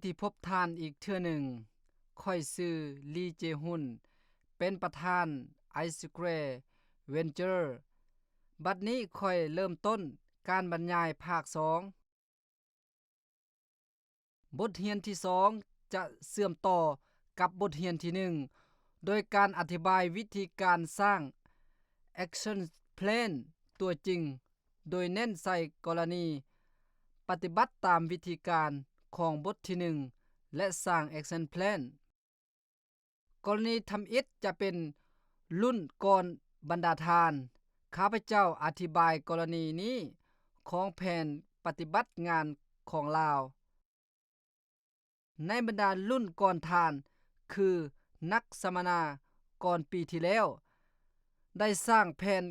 ທີ່ພົບທ່ານອີກເທື່ອໜຶ່ງ. ຂ້ອຍຊື່ ລີ ເຈຮຸນ, ເປັນປະທານ I Square Venture. ບັດນີ້ຂ້ອຍເລີ່ມຕົ້ນການບັນຍາຍພາກສອງ. ບົດຮຽນທີສອງຈະເຊື່ອມຕໍ່ກັບບົດຮຽນທີໜຶ່ງ ໂດຍການອະທິບາຍວິທີການສ້າງ Action Plan ຕົວຈິງ, ໂດຍເນັ້ນໃສ່ກໍລະນີປະຕິບັດຕາມວິທີການຂອງບົດທີໜຶ່ງ ແລະ ສ້າງ Action Plan. ກໍລະນີທຳອິດຈະເປັນລຸ້ນກ່ອນບັນດາທ່ານ. ຂ້າພະເຈົ້າອະທິບາຍກໍລະນີນີ້ຂອງແຜນປະຕິບັດງານຂອງລາວ. ໃນບັນດາລຸ້ນກ່ອນທ່ານ ຄືນັກສຳມະນາກ່ອນປີທີ່ແລ້ວ ໄດ້ສ້າງແຜນ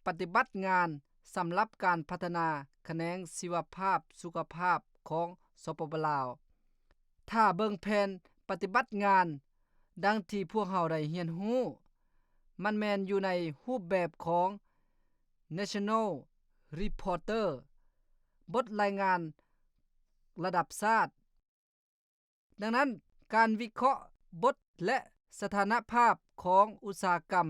ປະຕິບັດງານສຳລັບການພັດທະນາຂະແໜງຊີວະພາບສຸຂະພາບຂອງ ສປປ ລາວ. ຖ້າເບິ່ງແຜນປະຕິບັດງານ ດັ່ງທີ່ພວກເຮົາໄດ້ຮຽນຮູ້, ມັນແມ່ນຢູ່ໃນຮູບແບບຂອງ National Reporter, ບົດລາຍງານລະດັບຊາດ. ດັ່ງນັ້ນ, ການວິເຄາະບົດ ແລະ ສະຖານະພາບຂອງອຸດສາຫະກຳ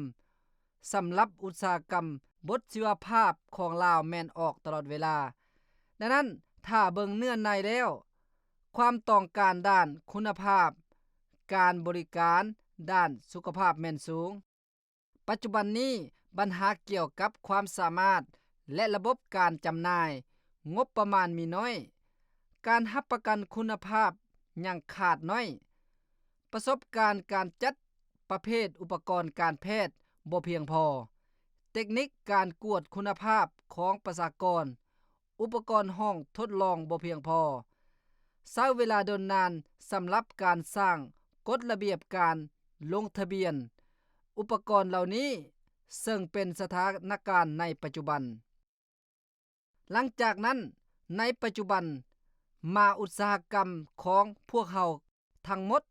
ສຳລັບອຸດສາຫະກຳບົດຊີວະພາບຂອງລາວແມ່ນອອກຕະຫຼອດເວລາ. ດັ່ງນັ້ນ, ຖ້າເບິ່ງເນື້ອໃນແລ້ວ, ຄວາມຕ້ອງການດ້ານຄຸນນະພາບການບໍລິການດ້ານສຸຂະພາບແມ່ນສູງ. ປັດຈຸບັນນີ້, ບັນຫາກ່ຽວກັບຄວາມສາມາດ ແລະ ລະບົບການຈຳໜ່າຍງົບປະມານມີໜ້ອຍ, ການຮັບປະກັນຄຸນນະພາບຍັງຂາດໜ້ອຍ, ປະສົບການການຈັດປະເພດອຸປະກອນການແພດບໍ່ພຽງພໍ, ເຕັກນິກການກວດຄຸນນະພາບຂອງປະຊາກອນ, ອຸປະກອນຫ້ອງທົດລອງບໍ່ພຽງພໍ, ໃຊ້ເວລາດົນນານສຳລັບການສ້າງກົດລະບຽບການລົງທະບຽນອຸປະກອນເຫຼົ່ານີ້, ເຊິ່ງເປັນສະຖານະການໃນປັດຈຸບັນ. ຫຼັງຈາກນັ້ນ, ໃນປັດຈຸບັນ, ມາອຸດສາຫະກຳຂອງພວກເຮົາທັງໝົດ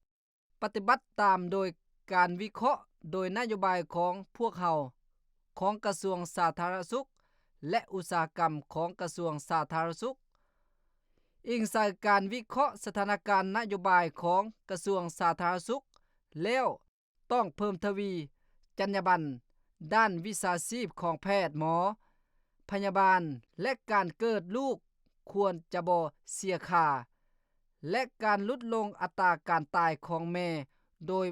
ປະຕິບັດຕາມໂດຍການວິເຄາະໂດຍນະໂຍບາຍຂອງພວກເຮົາ, ຂອງກະຊວງສາທາລະນະສຸກ ແລະ ອຸດສາຫະກຳຂອງກະຊວງສາທາລະນະສຸກ, ອີງໃສ່ການວິເຄາະສະຖານະການນະໂຍບາຍຂອງກະຊວງສາທາລະນະສຸກແລ້ວ, ຕ້ອງເພີ່ມທະວີຈັນຍາບັນດ້ານວິຊາຊີບຂອງແພດ, ໝໍ, ພະຍາບານ ແລະ ການເກີດລູກຄວນຈະບໍ່ເສຍຄ່າ ແລະ ການຫຼຸດລົງອັດຕາການຕາຍຂອງແມ່ໂດຍ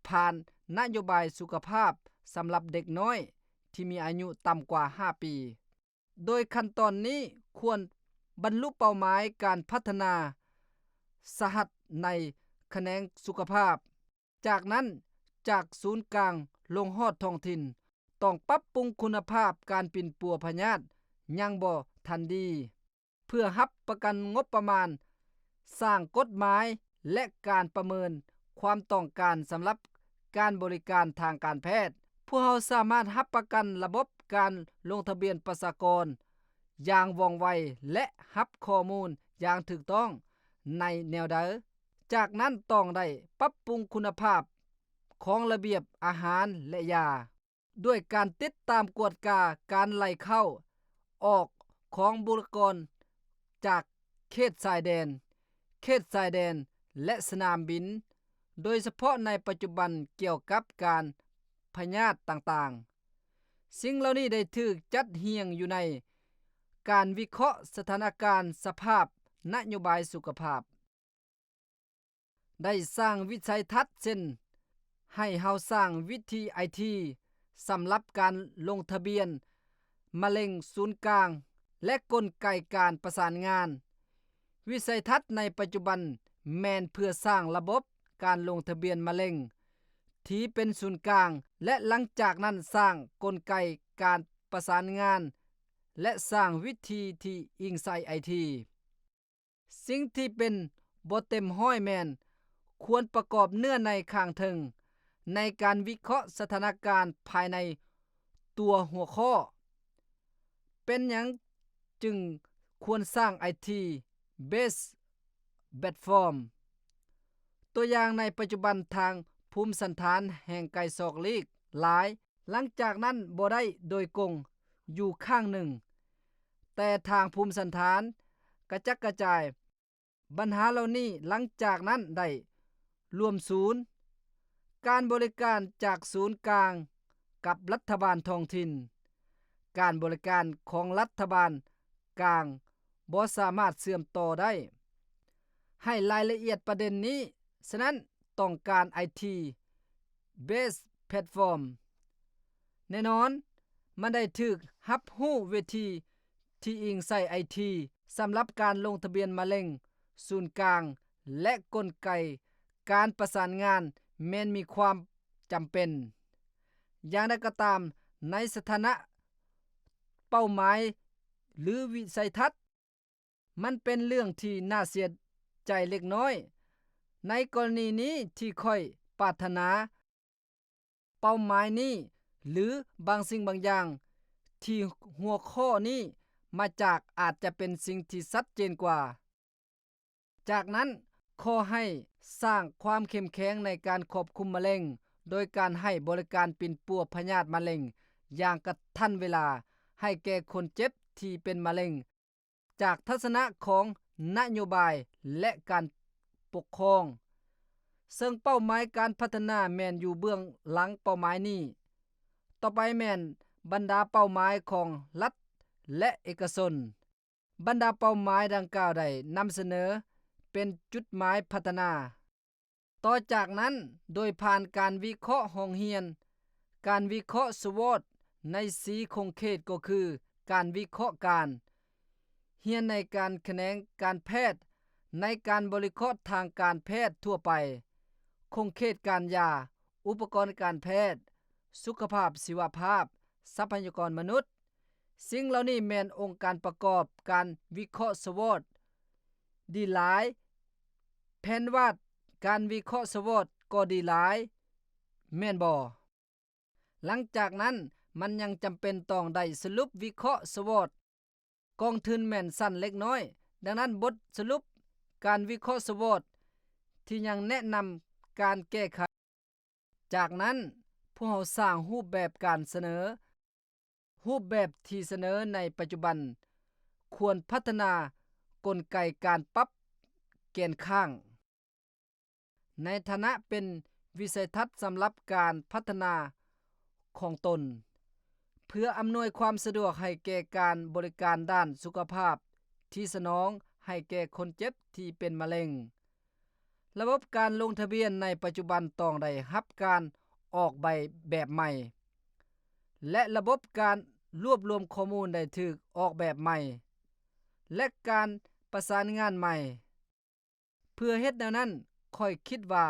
ຜ່ານນະໂຍບາຍສຸຂະພາບສຳລັບເດັກນ້ອຍທີ່ມີອາຍຸຕ່ຳກວ່າຫ້າປີ. ໂດຍຂັ້ນຕອນນີ້ຄວນບັນລຸເປົ້າໝາຍການພັດທະນາສະຫັດໃນຂະແໜງສຸຂະພາບ. ຈາກນັ້ນ, ຈາກສູນກາງລົງຮອດທ້ອງຖິ່ນ, ຕ້ອງປັບປຸງຄຸນນະພາບການປິ່ນປົວພະຍາດຍັງບໍ່ທັນດີ. ເພື່ອຮັບປະກັນງົບປະມານ, ສ້າງກົດໝາຍ ແລະ ການປະເມີນຄວາມຕ້ອງການສຳລັບການບໍລິການທາງການແພດ, ພວກເຮົາສາມາດຮັບປະກັນລະບົບການລົງທະບຽນປະຊາກອນຢ່າງວ່ອງໄວ ແລະ ຮັບຂໍ້ມູນຢ່າງຖືກຕ້ອງໃນແນວໃດ. ຈາກນັ້ນຕ້ອງໄດ້ປັບປຸງຄຸນນະພາບຂອງລະບຽບອາຫານ ແລະ ຢາ. ດ້ວຍການຕິດຕາມກວດກາການໄຫຼເຂົ້າອອກຂອງບຸກລະກອນຈາກເຂດຊາຍແດນ, ເຂດຊາຍແດນ ແລະ ສະໜາມບິນ, ໂດຍສະເພາະໃນປັດຈຸບັນກ່ຽວກັບການພະຍາດຕ່າງໆ. ສິ່ງເຫຼົ່ານີ້ໄດ້ຖືກຈັດຮຽງຢູ່ໃນການວິເຄາະສະຖານະການສະພາບນະໂຍບາຍສຸຂະພາບ. ໄດ້ສ້າງວິໄສທັດເຊັ່ນ ໃຫ້ເຮົາສ້າງວິທີໄອທີສຳລັບການລົງທະບຽນມະເລັງສູນກາງ ແລະ ກົນໄກການປະສານງານ. ວິໄສທັດໃນປັດຈຸບັນແມ່ນເພື່ອສ້າງລະບົບການລົງທະບຽນມະເລັງທີ່ເປັນສູນກາງ ແລະ ຫຼັງຈາກນັ້ນສ້າງກົນໄກການປະສານງານ ແລະ ສ້າງວິທີທີ່ອີງໃສ່ໄອທີ. ສິ່ງທີ່ເປັນບໍ່ເຕັມຮ້ອຍແມ່ນຄວນປະກອບເນື້ອໃນຂ້າງເທິງໃນການວິເຄາະສະຖານະການພາຍໃນຕົວຫົວຂໍ້. ເປັນຫຍັງຈຶ່ງຄວນສ້າງໄອທີເບສແບດຟອມ? ຕົວຢ່າງໃນປັດຈຸບັນທາງພູມສັນຖານແຫ່ງໄກສອກຫຼີກຫຼາຍ ຫຼັງຈາກນັ້ນບໍ່ໄດ້ໂດຍກົງຢູ່ຂ້າງໜຶ່ງ, ແຕ່ທາງພູມສັນຖານກະຈັດກະຈາຍ. ບັນຫາເຫຼົ່ານີ້ຫຼັງຈາກນັ້ນໄດ້ລວມສູນ, ການບໍລິການຈາກສູນກາງກັບລັດຖະບານທ້ອງຖິ່ນ, ການບໍລິການຂອງລັດຖະບານກາງບໍ່ສາມາດເຊື່ອມຕໍ່ໄດ້. ໃຫ້ລາຍລະອຽດປະເດັນນີ້, ສະນັ້ນຕ້ອງການໄອທີ Base Platform. ແນ່ນອນ, ມັນໄດ້ຖືກຮັບຮູ້ເວທີທີ່ອີງໃສ່ໄອທີສຳລັບການລົງທະບຽນມະເລັງສູນກາງ ແລະ ກົນໄກການປະສານງານແມ່ນມີຄວາມຈຳເປັນ. ຢ່າງໃດກໍຕາມ, ໃນສະຖານະເປົ້າໝາຍ ຫຼື ວິໄສທັດ, ມັນເປັນເລື່ອງທີ່ໜ້າເສຍໃຈເລັກນ້ອຍ. ໃນກໍລະນີນີ້ທີ່ຂ້ອຍປາດຖະໜາເປົ້າໝາຍນີ້ ຫຼື ບາງສິ່ງບາງຢ່າງທີ່ຫົວຂໍ້ນີ້ມາຈາກ ອາດຈະເປັນສິ່ງທີ່ຊັດເຈນກວ່າ. ຈາກນັ້ນ, ຂໍໃຫ້ສ້າງຄວາມເຂັ້ມແຂງໃນການຄວບຄຸມມະເລັງ ໂດຍການໃຫ້ບໍລິການປິ່ນປົວພະຍາດມະເລັງຢ່າງກະທັນເວລາໃຫ້ແກ່ຄົນເຈັບທີ່ເປັນມະເລັງ ຈາກທັດສະນະຂອງນະໂຍບາຍ ແລະ ການປົກຄອງ, ເຊິ່ງເປົ້າໝາຍການພັດທະນາແມ່ນຢູ່ເບື້ອງຫຼັງເປົ້າໝາຍນີ້. ຕໍ່ໄປແມ່ນບັນດາເປົ້າໝາຍຂອງລັດ ແລະ ເອກະຊົນ. ບັນດາເປົ້າໝາຍດັ່ງກ່າວໄດ້ນຳສະເໜີເປັນຈຸດໝາຍພັດທະນາ. ຕໍ່ຈາກນັ້ນ, ໂດຍຜ່ານການວິເຄາະຫ້ອງຮຽນ, ການວິເຄາະ SWOT ໃນສີ່ຂົງເຂດກໍຄື ການວິເຄາະການຮຽນໃນການຂະແໜງການແພດ, ໃນການບໍລິເຄາະທາງການແພດທົ່ວໄປ, ຂົງເຂດການຢາ, ອຸປະກອນການແພດ, ສຸຂະພາບຊີວະພາບ, ຊັບພະຍາກອນມະນຸດ. ສິ່ງເຫຼົ່ານີ້ແມ່ນອົງການປະກອບການວິເຄາະ SWOT ດີຫຼາຍ, ແຜນວາດການວິເຄາະ SWOT ກໍດີຫຼາຍ, ແມ່ນບໍ່? ຫຼັງຈາກນັ້ນ, ມັນຍັງຈຳເປັນຕ້ອງໄດ້ສະຫຼຸບວິເຄາະ SWOT ກອງທຶນແມ່ນສັ້ນເລັກນ້ອຍ, ດັ່ງນັ້ນບົດສະຫຼຸບການວິເຄາະ SWOT ທີ່ຍັງແນະນຳການແກ້ໄຂ. ຈາກນັ້ນ, ພວກເຮົາສ້າງຮູບແບບການສະເໜີ. ຮູບແບບທີ່ສະເໜີໃນປັດຈຸບັນຄວນພັດທະນາກົນໄກການປັບແກນຄ້າງ ໃນຖານະເປັນວິໄສທັດສຳລັບການພັດທະນາຂອງຕົນ, ເພື່ອອຳນວຍຄວາມສະດວກໃຫ້ແກ່ການບໍລິການດ້ານສຸຂະພາບທີ່ສະໜອງໃຫ້ແກ່ຄົນເຈັບທີ່ເປັນມະເລັງ. ລະບົບການລົງທະບຽນໃນປັດຈຸບັນຕ້ອງໄດ້ຮັບການອອກໃບແບບໃໝ່ ແລະ ລະບົບການລວບລວມຂໍ້ມູນໄດ້ຖືກອອກແບບໃໝ່ ແລະ ການປະສານງານໃໝ່. ເພື່ອເຮັດແນວນັ້ນ, ຂ້ອຍຄິດວ່າ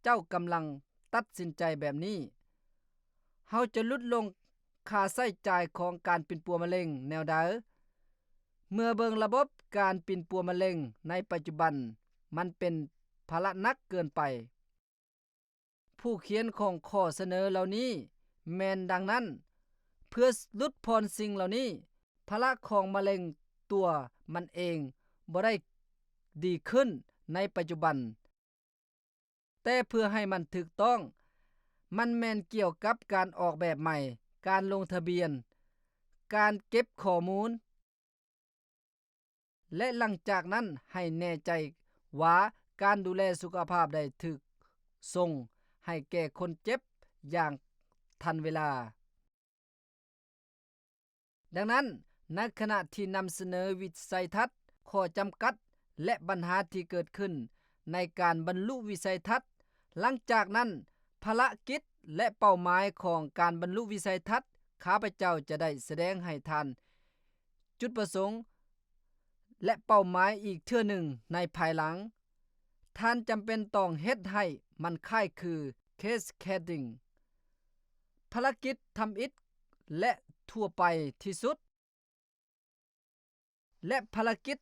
ເຈົ້າກຳລັງຕັດສິນໃຈແບບນີ້. ເຮົາຈະຫຼຸດລົງຄ່າໃຊ້ຈ່າຍຂອງການປິ່ນປົວມະເລັງແນວໃດ? ເມື່ອເບິ່ງລະບົບການປິ່ນປົວມະເລັງໃນປັດຈຸບັນ, ມັນເປັນພາລະໜັກເກີນໄປ. ຜູ້ຂຽນຂອງຂໍ້ສະເໜີເຫຼົ່ານີ້ແມ່ນດັ່ງນັ້ນ. ເພື່ອຫຼຸດຜ່ອນສິ່ງເຫຼົ່ານີ້, ພາລະຂອງມະເລັງຕົວມັນເອງບໍ່ໄດ້ດີຂຶ້ນໃນປັດຈຸບັນ, ແຕ່ເພື່ອໃຫ້ມັນຖືກຕ້ອງ, ມັນແມ່ນກ່ຽວກັບການອອກແບບໃໝ່, ການລົງທະບຽນ, ການເກັບຂໍ້ມູນ ແລະ ຫຼັງຈາກນັ້ນໃຫ້ແນ່ໃຈວ່າການດູແລສຸຂະພາບໄດ້ຖືກສົ່ງໃຫ້ແກ່ຄົນເຈັບຢ່າງທັນເວລາ. ດັ່ງນັ້ນ, ໃນຂະນະທີ່ນຳສະເໜີວິໄສທັດ, ຂໍ້ຈຳກັດ ແລະ ບັນຫາທີ່ເກີດຂຶ້ນໃນການບັນລຸວິໄສທັດ, ຫຼັງຈາກນັ້ນ, ພາລະກິດ ແລະ ເປົ້າໝາຍຂອງການບັນລຸວິໄສທັດ, ຂ້າພະເຈົ້າຈະໄດ້ສະແດງໃຫ້ທ່ານ ຈຸດປະສົງ ແລະ ເປົ້າໝາຍອີກເທື່ອໜຶ່ງໃນພາຍຫຼັງ. ທ່ານຈຳເປັນຕ້ອງເຮັດໃຫ້ມັນຄ້າຍຄື cascading. ພາລະກິດທຳອິດ ແລະ ທົ່ວໄປທີ່ສຸດ ແລະ ພາລະກິດ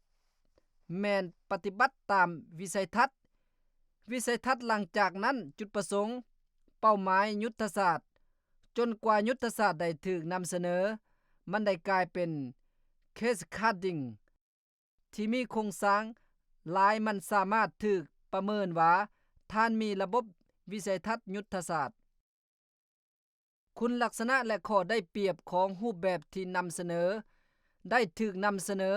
ແມ່ນປະຕິບັດຕາມວິໄສທັດ. ວິໄສທັດຫຼັງຈາກນັ້ນ, ຈຸດປະສົງ, ເປົ້າໝາຍ, ຍຸດທະສາດ. ຈົນກວ່າຍຸດທະສາດໄດ້ຖືກນຳສະເໜີ, ມັນໄດ້ກາຍເປັນ cascading ທີ່ມີໂຄງສ້າງຫຼາຍ, ມັນສາມາດຖືກປະເມີນວ່າທ່ານມີລະບົບວິໄສທັດຍຸດທະສາດ. ຄຸນລັກສະນະ ແລະ ຂໍ້ໄດ້ປຽບຂອງຮູບແບບທີ່ນຳສະເໜີ ໄດ້ຖືກນຳສະເໜີ.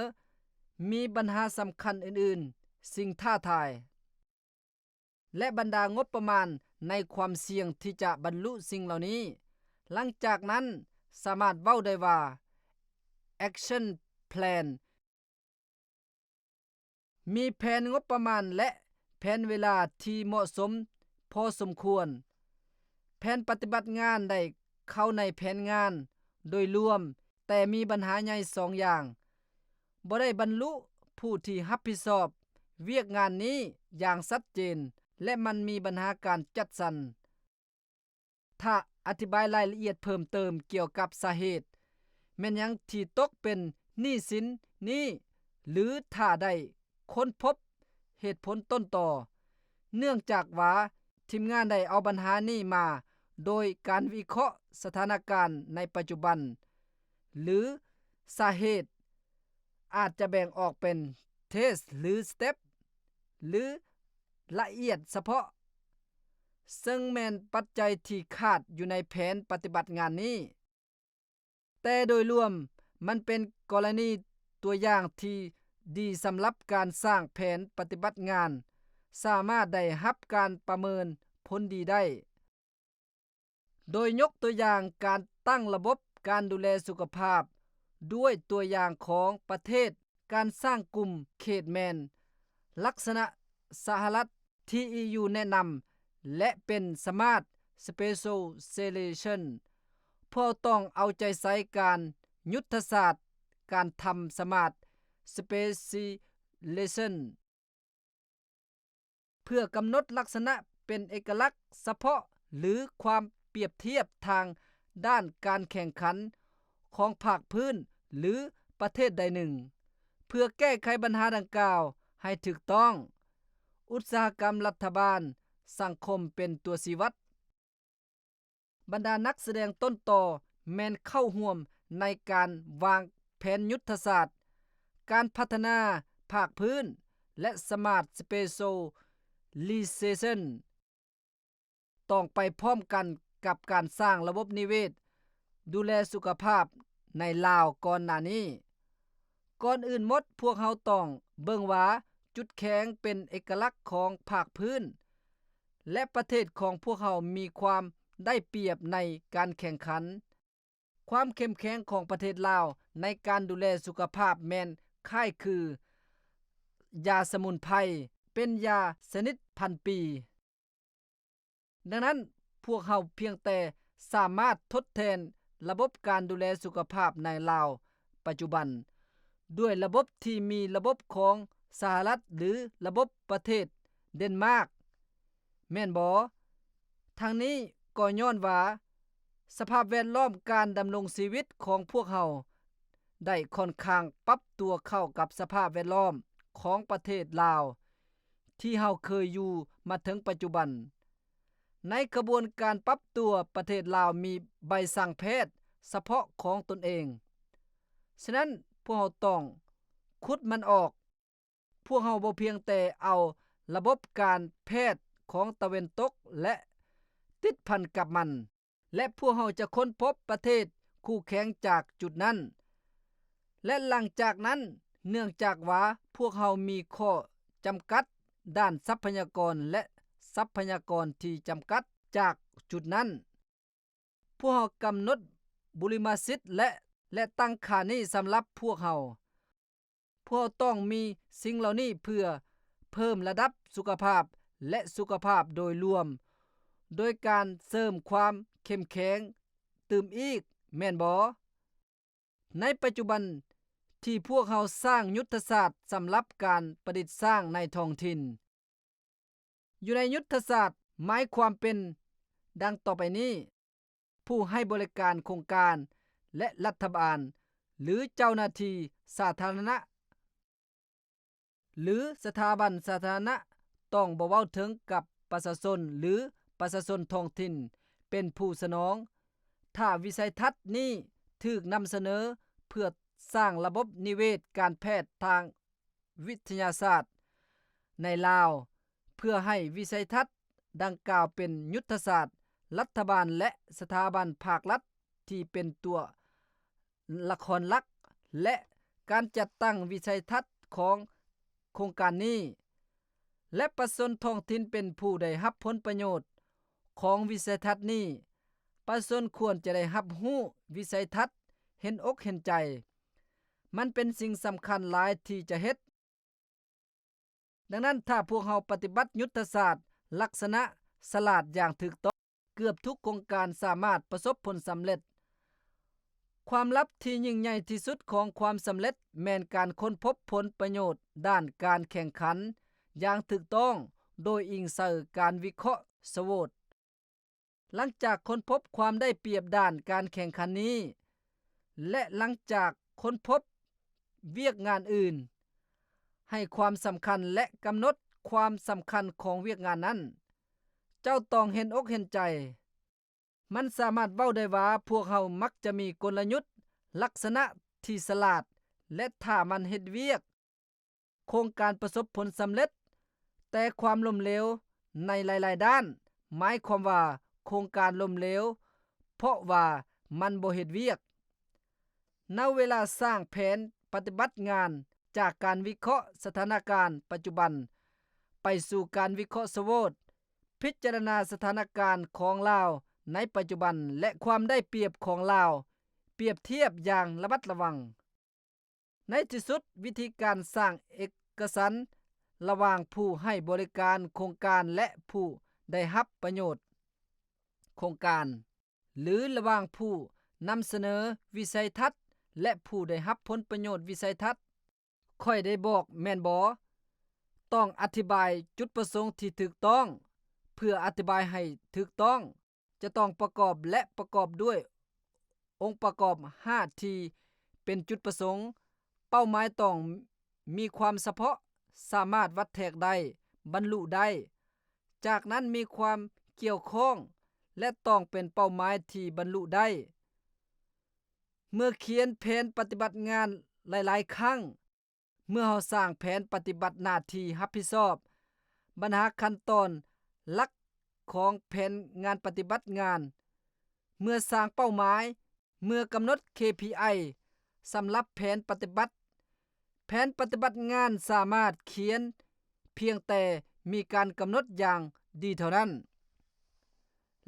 ມີບັນຫາສຳຄັນອື່ນ ສິ່ງທ້າທາຍ ແລະ ບັນດາງົບປະມານໃນຄວາມສ່ຽງທີ່ຈະບັນລຸສິ່ງເຫຼົ່ານີ້, ຫຼັງຈາກນັ້ນສາມາດເວົ້າໄດ້ວ່າ Action Plan ມີແຜນງົບປະມານ ແລະ ແຜນເວລາທີ່ເໝາະສົມພໍສົມຄວນ. ແຜນປະຕິບັດງານໄດ້ເຂົ້າໃນແຜນງານໂດຍລວມ, ແຕ່ມີບັນຫາໃຫຍ່ສອງຢ່າງ. ບໍ່ໄດ້ບັນລຸຜູ້ທີ່ຮັບຜິດຊອບວຽກງານນີ້ຢ່າງຊັດເຈນ ແລະ ມັນມີບັນຫາການຈັດສັນ. ຖ້າອະທິບາຍລາຍລະອຽດເພີ່ມເຕີມກ່ຽວກັບສາເຫດແມ່ນຫຍັງທີ່ຕົກເປັນໜີ້ສິນນີ້ ຫຼື ຖ້າໄດ້ຄົ້ນພົບເຫດຜົນຕົ້ນຕໍ, ເນື່ອງຈາກວ່າທີມງານໄດ້ເອົາບັນຫານີ້ມາໂດຍການວິເຄາະສະຖານະການໃນປັດຈຸບັນ ຫຼື ສາເຫດ ອາດຈະແບ່ງອອກເປັນ Case ຫຼື Step ຫຼື ລະອຽດສະເພາະ, ເຊິ່ງແມ່ນປັດໄຈທີ່ຂາດຢູ່ໃນແຜນປະຕິບັດງານນີ້. ແຕ່ໂດຍລວມ, ມັນເປັນກໍລະນີຕົວຢ່າງທີ່ດີສຳລັບການສ້າງແຜນປະຕິບັດງານ, ສາມາດໄດ້ຮັບການປະເມີນຜົນດີໄດ້. ໂດຍຍົກຕົວຢ່າງການຕັ້ງລະບົບການດູແລສຸຂະພາບ ດ້ວຍຕົວຢ່າງຂອງປະເທດການສ້າງກຸ່ມເຂດແມ່ນລັກສະນະສະຫະລັດທີ່ E U ແນະນຳ ແລະ ເປັນ Smart Specialization. ພວກເຮົາຕ້ອງເອົາໃຈໃສ່ການຍຸດທະສາດການທຳ Smart Specialization ເພື່ອກຳນົດລັກສະນະເປັນເອກະລັກສະເພາະ ຫຼື ຄວາມປຽບທຽບທາງດ້ານການແຂ່ງຂັນຂອງພາກພື້ນ ຫຼື ປະເທດໃດໜຶ່ງ ເພື່ອແກ້ໄຂບັນຫາດັ່ງກ່າວໃຫ້ຖືກຕ້ອງ. ອຸດສາຫະກຳລັດຖະບານສັງຄົມເປັນຕົວຊີ້ວັດ. ບັນດານັກສະແດງຕົ້ນຕໍແມ່ນເຂົ້າຮ່ວມໃນການວາງແຜນຍຸດທະສາດການພັດທະນາພາກພື້ນ ແລະ Smart Specialization ຕ້ອງໄປພ້ອມກັນກັບການສ້າງລະບົບນິເວດດູແລສຸຂະພາບໃນລາວກ່ອນໜ້ານີ້. ກ່ອນອື່ນໝົດ, ພວກເຮົາຕ້ອງເບິ່ງວ່າຈຸດແຂງເປັນເອກະລັກຂອງພາກພື້ນ ແລະ ປະເທດຂອງພວກເຮົາມີຄວາມໄດ້ປຽບໃນການແຂ່ງຂັນ. ຄວາມເຂັ້ມແຂງຂອງປະເທດລາວໃນການດູແລສຸຂະພາບແມ່ນຄ້າຍຄືຢາສະໝຸນໄພ, ເປັນຢາຊະນິດພັນປີ. ດັ່ງນັ້ນ, ພວກເຮົາພຽງແຕ່ສາມາດທົດແທນລະບົບການດູແລສຸຂະພາບໃນລາວປັດຈຸບັນ ດ້ວຍລະບົບທີ່ມີລະບົບຂອງສະຫະລັດ ຫຼື ລະບົບປະເທດເດນມາກ, ແມ່ນບໍ່? ທັງນີ້ກໍຍ້ອນວ່າສະພາບແວດລ້ອມການດຳລົງຊີວິດຂອງພວກເຮົາໄດ້ຂ້ອນຂ້າງປັບຕົວເຂົ້າກັບສະພາບແວດລ້ອມຂອງປະເທດລາວ ທີ່ເຮົາເຄີຍຢູ່ມາເຖິງປັດຈຸບັນ. ໃນຂະບວນການປັບຕົວ, ປະເທດລາວມີໃບສັ່ງແພດສະເພາະຂອງຕົນເອງ. ສະນັ້ນ, ພວກເຮົາຕ້ອງຂຸດມັນອອກ. ພວກເຮົາບໍ່ພຽງແຕ່ເອົາລະບົບການແພດຂອງຕາເວັນຕົກ ແລະ ຕິດພັນກັບມັນ. ແລະ ພວກເຮົາຈະຄົ້ນພົບປະເທດຄູ່ແຂ່ງຈາກຈຸດນັ້ນ ແລະ ຫຼັງຈາກນັ້ນ, ເນື່ອງຈາກວ່າພວກເຮົາມີຂໍ້ຈຳກັດດ້ານຊັບພະຍາກອນ ແລະ ຊັບພະຍາກອນທີ່ຈຳກັດຈາກຈຸດນັ້ນ, ພວກເຮົາກຳນົດບຸລິມະສິດ ແລະ ແລະ ຕັ້ງຄ່ານີ້ສຳລັບພວກເຮົາ. ພວກເຮົາຕ້ອງມີສິ່ງເຫຼົ່ານີ້ເພື່ອເພີ່ມລະດັບສຸຂະພາບ ແລະ ສຸຂະພາບໂດຍລວມ ໂດຍການເສີມຄວາມເຂັ້ມແຂງຕື່ມອີກ, ແມ່ນບໍ່? ໃນປັດຈຸບັນທີ່ພວກເຮົາສ້າງຍຸດທະສາດສຳລັບການປະດິດສ້າງໃນທ້ອງຖິ່ນ, ຢູ່ໃນຍຸດທະສາດໝາຍຄວາມເປັນດັ່ງຕໍ່ໄປນີ້, ຜູ້ໃຫ້ບໍລິການໂຄງການ ແລະ ລັດຖະບານ ຫຼື ເຈົ້າໜ້າທີ່ສາທາລະນະ ຫຼື ສະຖາບັນສາທາລະນະ ຕ້ອງບໍ່ເວົ້າເຖິງກັບປະຊາຊົນ ຫຼື ປະຊາຊົນທ້ອງຖິ່ນເປັນຜູ້ສະໜອງ. ຖ້າວິໄສທັດນີ້ຖືກນຳສະເໜີເພື່ອສ້າງລະບົບນິເວດການແພດທາງ ວິທະຍາສາດໃນລາວ ເພື່ອໃຫ້ວິໄສທັດດັ່ງກ່າວເປັນຍຸດທະສາດ, ລັດຖະບານ ແລະ ສະຖາບັນພາກລັດທີ່ເປັນຕົວລະຄອນຫຼັກ ແລະ ການຈັດຕັ້ງວິໄສທັດຂອງໂຄງການນີ້ ແລະ ປະຊາຊົນທ້ອງຖິ່ນເປັນຜູ້ໄດ້ຮັບຜົນປະໂຫຍດຂອງວິໄສທັດນີ້. ປະຊາຊົນຄວນຈະໄດ້ຮັບຮູ້ວິໄສທັດ, ເຫັນອົກເຫັນໃຈ. ມັນເປັນສິ່ງສຳຄັນຫຼາຍທີ່ຈະເຮັດ. ດັ່ງນັ້ນ, ຖ້າພວກເຮົາປະຕິບັດຍຸດທະສາດລັກສະນະສະຫຼາດຢ່າງຖືກຕ້ອງ, ເກືອບທຸກໂຄງການສາມາດປະສົບຜົນສຳເລັດ. ຄວາມລັບທີ່ຍິ່ງໃຫຍ່ທີ່ສຸດຂອງຄວາມສຳເລັດແມ່ນການຄົ້ນພົບຜົນປະໂຫຍດດ້ານການແຂ່ງຂັນຢ່າງຖືກຕ້ອງ ໂດຍອີງໃສ່ການວິເຄາະສະໂຫວດ. ຫຼັງຈາກຄົ້ນພົບຄວາມໄດ້ປຽບດ້ານການແຂ່ງຂັນນີ້ ແລະ ຫຼັງຈາກຄົ້ນພົບວຽກງານອື່ນ, ໃຫ້ຄວາມສຳຄັນ ແລະ ກຳນົດຄວາມສຳຄັນຂອງວຽກງານນັ້ນ. ເຈົ້າຕ້ອງເຫັນອົກເຫັນໃຈ. ມັນສາມາດເວົ້າໄດ້ວ່າພວກເຮົາມັກຈະມີກົນລະຍຸດລັກສະນະທີ່ສະຫຼາດ ແລະ ຖ້າມັນເຮັດວຽກ, ໂຄງການປະສົບຜົນສຳເລັດ. ແຕ່ຄວາມລົ້ມເຫຼວໃນຫຼາຍໆດ້ານ ໝາຍຄວາມວ່າໂຄງການລົ້ມເຫຼວ ເພາະວ່າມັນບໍ່ເຮັດວຽກ. ນຳເວລາສ້າງແຜນປະຕິບັດງານ ຈາກການວິເຄາະສະຖານະການປັດຈຸບັນ ໄປສູ່ການວິເຄາະສະໂຫວດ, ພິຈາລະນາສະຖານະການຂອງລາວໃນປັດຈຸບັນ ແລະ ຄວາມໄດ້ປຽບຂອງລາວ, ປຽບທຽບຢ່າງລະມັດລະວັງ. ໃນທີ່ສຸດ, ວິທີການສ້າງເອກະສັນລະຫວ່າງຜູ້ໃຫ້ບໍລິການໂຄງການ ແລະ ຜູ້ໄດ້ຮັບປະໂຫຍດໂຄງການ ຫຼື ລະຫວ່າງຜູ້ນຳສະເໜີວິໄສທັດ ແລະ ຜູ້ໄດ້ຮັບຜົນປະໂຫຍດວິໄສທັດ. ຂ້ອຍໄດ້ບອກແມ່ນບໍ່? ຕ້ອງອະທິບາຍຈຸດປະສົງທີ່ຖືກຕ້ອງ. ເພື່ອອະທິບາຍໃຫ້ຖືກຕ້ອງ, ຈະຕ້ອງປະກອບ ແລະ ປະກອບດ້ວຍອົງປະກອບຫ້າທີ່ເປັນຈຸດປະສົງ. ເປົ້າໝາຍຕ້ອງມີຄວາມສະເພາະ, ສາມາດວັດແທກໄດ້, ບັນລຸໄດ້. ຈາກນັ້ນມີຄວາມກ່ຽວຂ້ອງ ແລະ ຕ້ອງເປັນເປົ້າໝາຍທີ່ບັນລຸໄດ້. ເມື່ອຂຽນແຜນປະຕິບັດງານຫຼາຍໆຄັ້ງ, ເມື່ອເຮົາສ້າງແຜນປະຕິບັດໜ້າທີ່ຮັບຜິດຊອບ, ບັນຫາຂັ້ນຕອນຫຼັກຂອງແຜນງານປະຕິບັດງານ, ເມື່ອສ້າງເປົ້າໝາຍ, ເມື່ອກຳນົດ ເຄພີໄອ ສຳລັບແຜນປະຕິບັດ, ແຜນປະຕິບັດງານສາມາດຂຽນພຽງແຕ່ມີການກຳນົດຢ່າງດີເທົ່ານັ້ນ.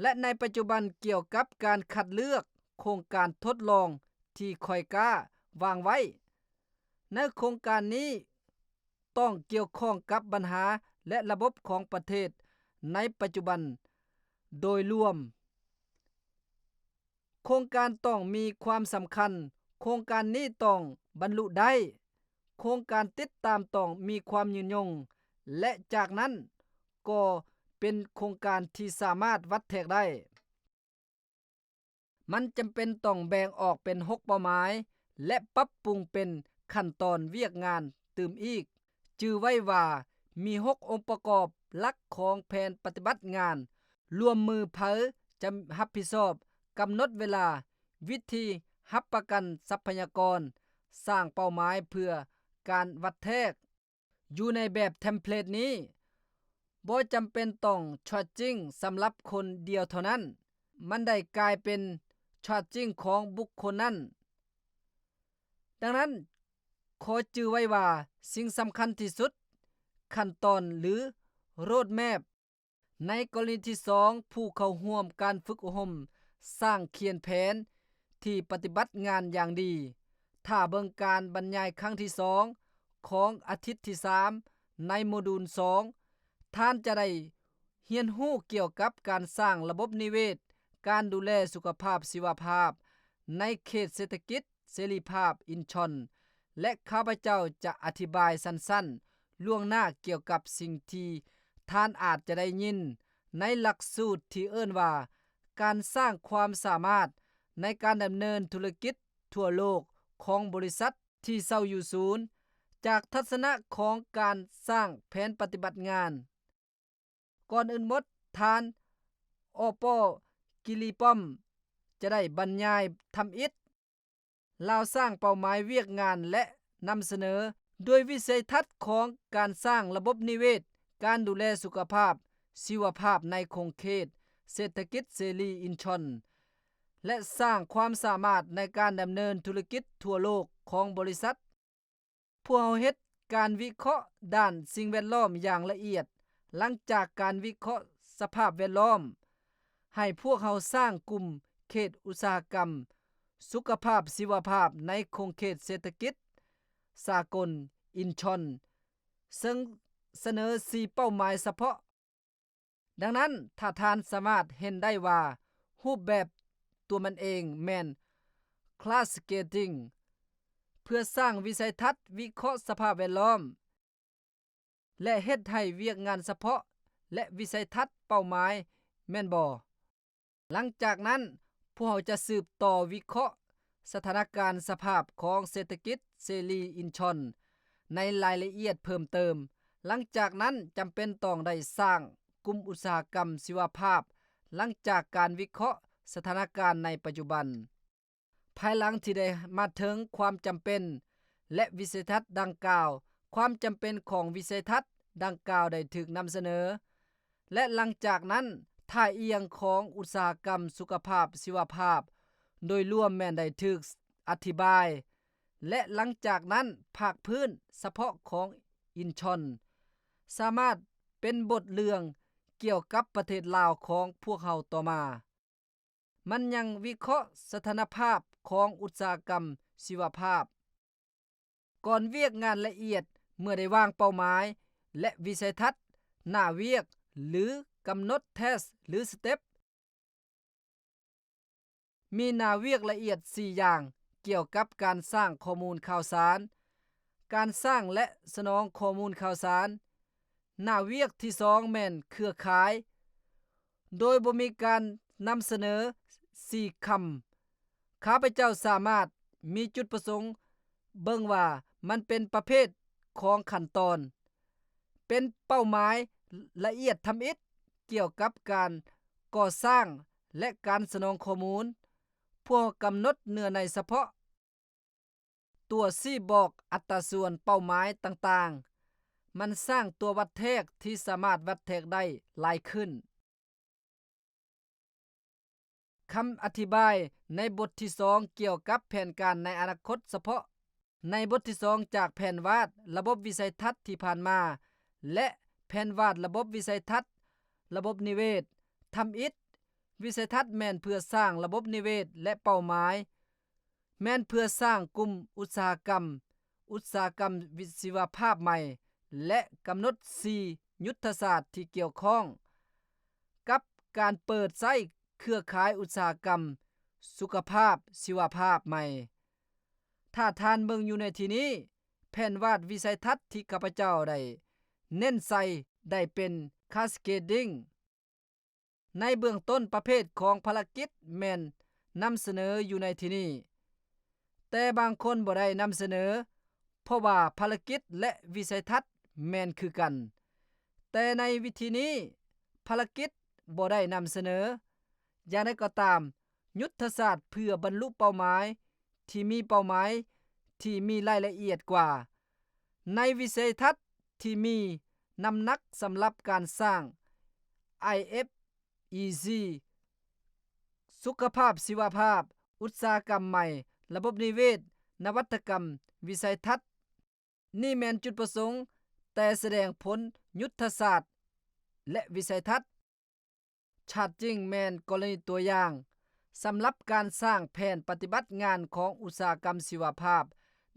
ແລະ ໃນປັດຈຸບັນກ່ຽວກັບການຄັດເລືອກໂຄງການທົດລອງທີ່ຂ້ອຍກ້າວາງໄວ້, ໃນໂຄງການນີ້ຕ້ອງກ່ຽວຂ້ອງກັບບັນຫາ ແລະ ລະບົບຂອງປະເທດໃນປັດຈຸບັນໂດຍລວມ. ໂຄງການຕ້ອງມີຄວາມສຳຄັນ, ໂຄງການນີ້ຕ້ອງບັນລຸໄດ້, ໂຄງການຕິດຕາມຕ້ອງມີຄວາມຍືນຍົງ ແລະ ຈາກນັ້ນກໍເປັນໂຄງການທີ່ສາມາດວັດແທກໄດ້. ມັນຈຳເປັນຕ້ອງແບ່ງອອກເປັນຫົກເປົ້າໝາຍ ແລະ ປັບປຸງເປັນຂັ້ນຕອນວຽກງານຕື່ມອີກ. ຈື່ໄວ້ວ່າມີຫົກອົງປະກອບຫຼັກຂອງແຜນປະຕິບັດງານ, ລວມມືໃຜຈະຮັບຜິດຊອບ, ກຳນົດເວລາ, ວິທີຮັບປະກັນຊັບພະຍາກອນ, ສ້າງເປົ້າໝາຍເພື່ອການວັດແທກ. ຢູ່ໃນແບບເທັມເພລດນີ້ ບໍ່ຈຳເປັນຕ້ອງຊາດຈິງສຳລັບຄົນດຽວເທົ່ານັ້ນ, ມັນໄດ້ກາຍເປັນຊາດຈິງຂອງບຸກຄົນນັ້ນ. ດັ່ງນັ້ນ, ຂໍຈື່ໄວ້ວ່າສິ່ງສຳຄັນທີ່ສຸດ, ຂັ້ນຕອນ ຫຼື ໂຣດແມບ. ໃນກໍລະນີທີສອງ, ຜູ້ເຂົ້າຮ່ວມການຝຶກອົບຮົມສ້າງຂຽນແຜນທີ່ປະຕິບັດງານຢ່າງດີ. ຖ້າເບິ່ງການບັນຍາຍຄັ້ງທີສອງຂອງອາທິດທີສາມໃນໂມດູນສອງ, ທ່ານຈະໄດ້ຮຽນຮູ້ກ່ຽວກັບການສ້າງລະບົບນິເວດ, ການດູແລສຸຂະພາບຊີວະພາບໃນເຂດເສດຖະກິດເສລີພາບອິນຊອນ ແລະ ຂ້າພະເຈົ້າຈະອະທິບາຍສັ້ນໆລ່ວງໜ້າກ່ຽວກັບສິ່ງທີ່ທ່ານອາດຈະໄດ້ຍິນໃນຫຼັກສູດທີ່ເອີ້ນວ່າ ການສ້າງຄວາມສາມາດໃນການດຳເນີນທຸລະກິດທົ່ວໂລກຂອງບໍລິສັດທີ່ເຊົ່າຢູ່ສູນ ຈາກທັດສະນະຂອງການສ້າງແຜນປະຕິບັດງານ. ກ່ອນອື່ນໝົດ, ທ່ານ ອໍປໍ ກິລີປ້ອມ ຈະໄດ້ບັນຍາຍທຳອິດ. ລາວສ້າງເປົ້າໝາຍວຽກງານ ແລະ ນຳສະເໜີດ້ວຍວິໄສທັດຂອງການສ້າງລະບົບນິເວດ, ການດູແລສຸຂະພາບຊີວະພາບໃນຂົງເຂດເສດຖະກິດເສລີອິນຊອນ ແລະ ສ້າງຄວາມສາມາດໃນການດຳເນີນທຸລະກິດທົ່ວໂລກຂອງບໍລິສັດ. ພວກເຮົາເຮັດການວິເຄາະດ້ານສິ່ງແວດລ້ອມຢ່າງລະອຽດ ຫຼັງຈາກການວິເຄາະສະພາບແວດລ້ອມ, ໃຫ້ພວກເຮົາສ້າງກຸ່ມເຂດອຸດສາຫະກຳສຸຂະພາບຊີວະພາບໃນຂົງເຂດເສດຖະກິດສາກົນອິນຊອນ ເຊິ່ງສະເໜີສີ່ເປົ້າໝາຍສະເພາະ. ດັ່ງນັ້ນ, ຖ້າທ່ານສາມາດເຫັນໄດ້ວ່າຮູບແບບຕົວມັນເອງແມ່ນ Cascading ເພື່ອສ້າງວິໄສທັດວິເຄາະສະພາບແວດລ້ອມ ແລະ ເຮັດໃຫ້ວຽກງານສະເພາະ ແລະ ວິໄສທັດເປົ້າໝາຍແມ່ນບໍ່? ຫຼັງຈາກນັ້ນ, ພວກເຮົາຈະສືບຕໍ່ວິເຄາະສະຖານະການສະພາບຂອງເສດຖະກິດເສລີອິນຊອນໃນລາຍລະອຽດເພີ່ມເຕີມ. ຫຼັງຈາກນັ້ນ, ຈຳເປັນຕ້ອງໄດ້ສ້າງກຸ່ມອຸດສາຫະກຳຊີວະພາບ ຫຼັງຈາກການວິເຄາະສະຖານະການໃນປັດຈຸບັນ. ພາຍຫຼັງທີ່ໄດ້ມາເຖິງຄວາມຈຳເປັນ ແລະ ວິໄສທັດດັ່ງກ່າວ, ຄວາມຈຳເປັນຂອງວິໄສທັດດັ່ງກ່າວໄດ້ຖືກນຳສະເໜີ ແລະ ຫຼັງຈາກນັ້ນ, ທ່າອ່ຽງຂອງອຸດສາຫະກຳສຸຂະພາບຊີວະພາບໂດຍລວມແມ່ນໄດ້ຖືກອະທິບາຍ ແລະ ຫຼັງຈາກນັ້ນ, ພາກພື້ນສະເພາະຂອງອິນຊອນສາມາດເປັນບົດເລື່ອງກ່ຽວກັບປະເທດລາວຂອງພວກເຮົາຕໍ່ມາ. ມັນຍັງວິເຄາະສະຖານະພາບຂອງອຸດສາຫະກຳຊີວະພາບ. ກ່ອນວຽກງານລະອຽດ, ເມື່ອໄດ້ວາງເປົ້າໝາຍ ແລະ ວິໄສທັດ, ໜ້າວຽກ ຫຼື ກຳນົດແທສ ຫຼື ສະເຕັບ, ມີໜ້າວຽກລະອຽດສີ່ຢ່າງກ່ຽວກັບການສ້າງຂໍ້ມູນຂ່າວສານ, ການສ້າງ ແລະ ສະໜອງຂໍ້ມູນຂ່າວສານ. ໜ້າວຽກທີສອງແມ່ນເຄືອຂ່າຍ ໂດຍບໍ່ມີການນຳສະເໜີສີ່ຄຳ. ຂ້າພະເຈົ້າສາມາດມີຈຸດປະສົງເບິ່ງວ່າມັນເປັນປະເພດຂອງຂັ້ນຕອນ, ເປັນເປົ້າໝາຍລະອຽດທຳອິດກ່ຽວກັບການກໍ່ສ້າງ ແລະ ການສະໜອງຂໍ້ມູນ. ພວກເຮົາກຳນົດເນື້ອໃນສະເພາະ. ຕົວຊີ້ບອກອັດຕາສ່ວນເປົ້າໝາຍຕ່າງໆ, ມັນສ້າງຕົວວັດແທກທີ່ສາມາດວັດແທກໄດ້ຫຼາຍຂຶ້ນ. ຄຳອະທິບາຍໃນບົດທີສອງກ່ຽວກັບແຜນການໃນອະນາຄົດສະເພາະ. ໃນບົດທີສອງຈາກແຜນວາດລະບົບວິໄສທັດທີ່ຜ່ານມາ ແລະ ແຜນວາດລະບົບວິໄສທັດລະບົບນິເວດທຳອິດ. ວິໄສທັດແມ່ນເພື່ອສ້າງລະບົບນິເວດ ແລະ ເປົ້າໝາຍ ແມ່ນເພື່ອສ້າງກຸ່ມອຸດສາຫະກຳ, ອຸດສາຫະກຳວິຊີວະພາບໃໝ່ ແລະ ກຳນົດສີ່ຍຸດທະສາດທີ່ກ່ຽວຂ້ອງກັບການເປີດໃຊ້ເຄືອຂ່າຍອຸດສາຫະກຳສຸຂະພາບຊີວະພາບໃໝ່. ຖ້າທ່ານເບິ່ງຢູ່ໃນທີ່ນີ້, ແຜນວາດວິໄສທັດທີ່ຂ້າພະເຈົ້າໄດ້ເນັ້ນໃສ່ໄດ້ເປັນ Cascading. ໃນເບື້ອງຕົ້ນ, ປະເພດຂອງພາລະກິດແມ່ນນຳສະເໜີຢູ່ໃນທີ່ນີ້, ແຕ່ບາງຄົນບໍ່ໄດ້ນຳສະເໜີ ເພາະວ່າພາລະກິດ ແລະ ວິໄສທັດແມ່ນຄືກັນ, ແຕ່ໃນວິທີນີ້ພາລະກິດບໍ່ໄດ້ນຳສະເໜີ. ຢ່າງໃດກໍຕາມ, ຍຸດທະສາດເພື່ອບັນລຸເປົ້າໝາຍທີ່ມີເປົ້າໝາຍທີ່ມີລາຍລະອຽດກວ່າ. ໃນວິໄສທັດທີ່ມີນ້ຳໜັກສຳລັບການສ້າງ IFEC ສຸຂະພາບຊີວະພາບ, ອຸດສາຫະກຳໃໝ່, ລະບົບນິເວດ, ນະວັດຕະກຳ, ວິໄສທັດ, ນີ້ແມ່ນຈຸດປະສົງ, ແຕ່ສະແດງຜົນຍຸດທະສາດ ແລະ ວິໄສທັດ. ຊາດຈິງແມ່ນກໍລະນີຕົວຢ່າງສຳລັບການສ້າງແຜນປະຕິບັດງານຂອງອຸດສາຫະກຳຊີວະພາບ,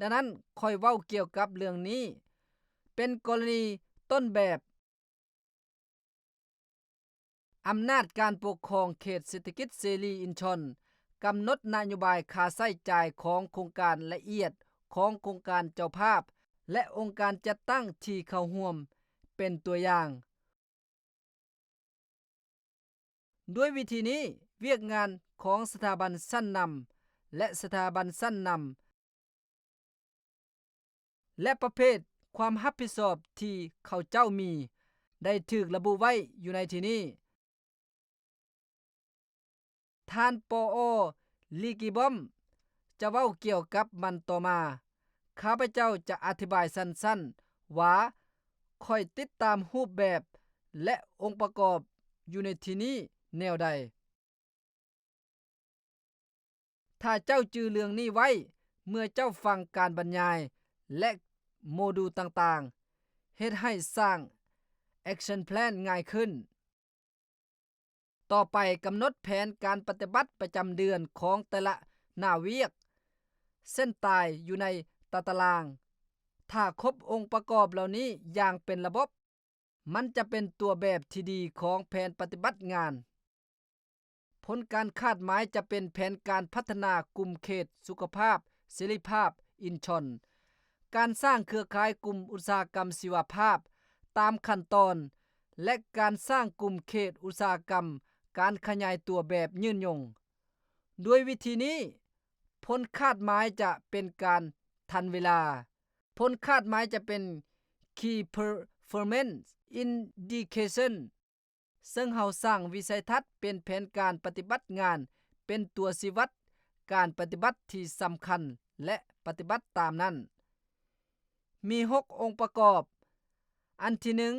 ດັ່ງນັ້ນຂ້ອຍເວົ້າກ່ຽວກັບເລື່ອງນີ້ເປັນກໍລະນີຕົ້ນແບບ. ອຳນາດການປົກຄອງເຂດເສດຖະກິດເສລີອິນຊອນກຳນົດນະໂຍບາຍຄ່າໃຊ້ຈ່າຍຂອງໂຄງການລະອຽດຂອງໂຄງການເຈົ້າພາບ ແລະ ອົງການຈັດຕັ້ງທີ່ເຂົ້າຮ່ວມເປັນຕົວຢ່າງ. ດ້ວຍວິທີນີ້, ວຽກງານຂອງສະຖາບັນຊັ້ນນຳ ແລະ ສະຖາບັນຊັ້ນນຳ ແລະ ປະເພດຄວາມຮັບຜິດຊອບທີ່ເຂົາເຈົ້າມີ ໄດ້ຖືກລະບຸໄວ້ຢູ່ໃນທີ່ນີ້. ທ່ານ ປອ ລີກີບອມ ຈະເວົ້າກ່ຽວກັບມັນຕໍ່ມາ. ຂ້າພະເຈົ້າຈະອະທິບາຍສັ້ນໆວ່າຂ້ອຍຕິດຕາມຮູບແບບ ແລະ ອົງປະກອບຢູ່ໃນທີ່ນີ້ແນວໃດ. ຖ້າເຈົ້າຈື່ເລື່ອງນີ້ໄວ້ເມື່ອເຈົ້າຟັງການບັນຍາຍ ແລະ ໂມດູຕ່າງໆ, ເຮັດໃຫ້ສ້າງ Action Plan ງ່າຍຂຶ້ນ. ຕໍ່ໄປ, ກຳນົດແຜນການປະຕິບັດປະຈຳເດືອນຂອງແຕ່ລະໜ້າວຽກ, ເສັ້ນຕາຍຢູ່ໃນຕາຕະລາງ. ຖ້າຄົບອົງປະກອບເຫຼົ່ານີ້ຢ່າງເປັນລະບົບ, ມັນຈະເປັນຕົວແບບທີ່ດີຂອງແຜນປະຕິບັດງານ. ຜົນການຄາດໝາຍຈະເປັນແຜນການພັດທະນາກຸ່ມເຂດສຸຂະພາບເສລີພາບອິນຊອນ, ການສ້າງເຄືອຂ່າຍກຸ່ມອຸດສາຫະກຳຊີວະພາບຕາມຂັ້ນຕອນ ແລະ ການສ້າງກຸ່ມເຂດອຸດສາຫະກຳການຂະຫຍາຍຕົວແບບຍືນຍົງ. ດ້ວຍວິທີນີ້, ຜົນຄາດໝາຍຈະເປັນການທັນເວລາ. ຜົນຄາດໝາຍຈະເປັນ Key Performance Indication ເຊິ່ງເຮົາສ້າງວິໄສທັດເປັນແຜນການປະຕິບັດງານເປັນຕົວຊີ້ວັດການປະຕິບັດທີ່ສຳຄັນ ແລະ ປະຕິບັດຕາມນັ້ນ. ມີຫົກອົງປະກອບ. ອັນທີໜຶ່ງ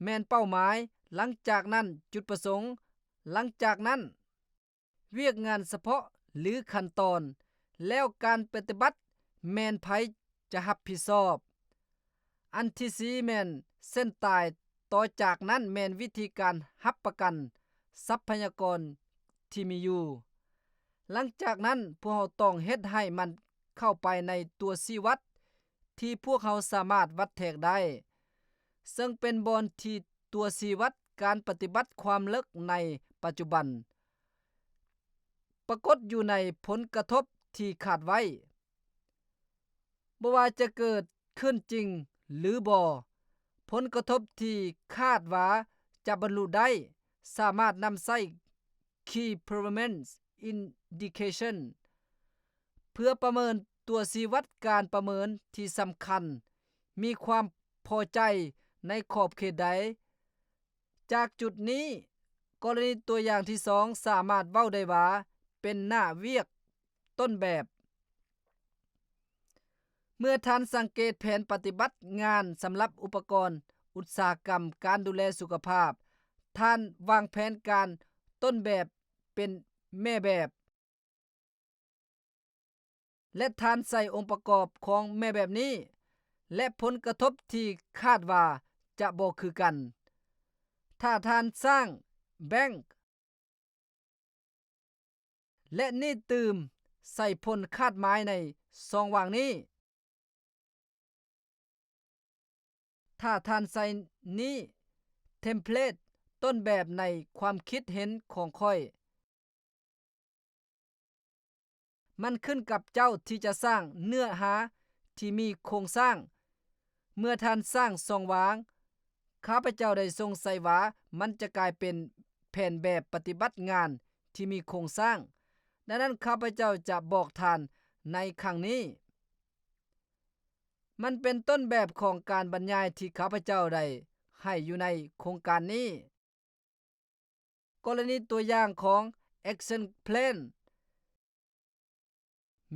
ແມ່ນເປົ້າໝາຍ, ຫຼັງຈາກນັ້ນຈຸດປະສົງ, ຫຼັງຈາກນັ້ນ ວຽກງານສະເພາະ ຫຼື ຂັ້ນຕອນ, ແລ້ວການປະຕິບັດແມ່ນໃຜຈະຮັບຜິດຊອບ. ອັນທີສີ່ແມ່ນເສັ້ນຕາຍ, ຕໍ່ຈາກນັ້ນແມ່ນວິທີການຮັບປະກັນຊັບພະຍາກອນທີ່ມີຢູ່. ຫຼັງຈາກນັ້ນພວກເຮົາຕ້ອງເຮັດໃຫ້ມັນເຂົ້າໄປໃນຕົວຊີ້ວັດທີ່ພວກເຮົາສາມາດວັດແທກໄດ້, ເຊິ່ງເປັນບ່ອນທີ່ຕົວຊີ້ວັດການປະຕິບັດຄວາມເລິກໃນປັດຈຸບັນ ປາກົດຢູ່ໃນຜົນກະທົບທີ່ຄາດໄວ້. ບໍ່ວ່າຈະເກີດຂຶ້ນຈິງຫຼືບໍ່, ຜົນກະທົບທີ່ຄາດວ່າຈະບັນລຸໄດ້ ສາມາດນຳໃຊ້ Key Performance Indication ເພື່ອປະເມີນຕົວຊີ້ວັດການປະເມີນທີ່ສຳຄັນ, ມີຄວາມພໍໃຈໃນຂອບເຂດໃດ. ຈາກຈຸດນີ້, ກໍລະນີຕົວຢ່າງທີສອງສາມາດເວົ້າໄດ້ວ່າເປັນໜ້າວຽກຕົ້ນແບບ. ເມື່ອທ່ານສັງເກດແຜນປະຕິບັດງານສຳລັບອຸປະກອນອຸດສາຫະກຳການດູແລສຸຂະພາບ, ທ່ານວາງແຜນການຕົ້ນແບບເປັນແມ່ແບບ. ແລະ ທ່ານໃສ່ອົງປະກອບຂອງແມ່ແບບນີ້ ແລະ ຜົນກະທົບທີ່ຄາດວ່າຈະບໍ່ຄືກັນ. ຖ້າທ່ານສ້າງ Blank ແລະ ນີ້ຕື່ມໃສ່ຜົນຄາດໝາຍໃນຊ່ອງວ່າງນີ້. ຖ້າທ່ານໃສ່ນີ້ ເທັມເພລດຕົ້ນແບບໃນຄວາມຄິດເຫັນຂອງຂ້ອຍ, ມັນຂຶ້ນກັບເຈົ້າທີ່ຈະສ້າງເນື້ອຫາທີ່ມີໂຄງສ້າງ. ເມື່ອທ່ານສ້າງຊ່ອງວ່າງ, ຂ້າພະເຈົ້າໄດ້ສົງໄສວ່າມັນຈະກາຍເປັນແຜນແບບປະຕິບັດງານທີ່ມີໂຄງສ້າງ. ດັ່ງນັ້ນ, ຂ້າພະເຈົ້າຈະບອກທ່ານໃນຄັ້ງນີ້. ມັນເປັນຕົ້ນແບບຂອງການບັນຍາຍທີ່ຂ້າພະເຈົ້າໄດ້ໃຫ້ຢູ່ໃນໂຄງການນີ້. ກໍລະນີຕົວຢ່າງຂອງ Action Plan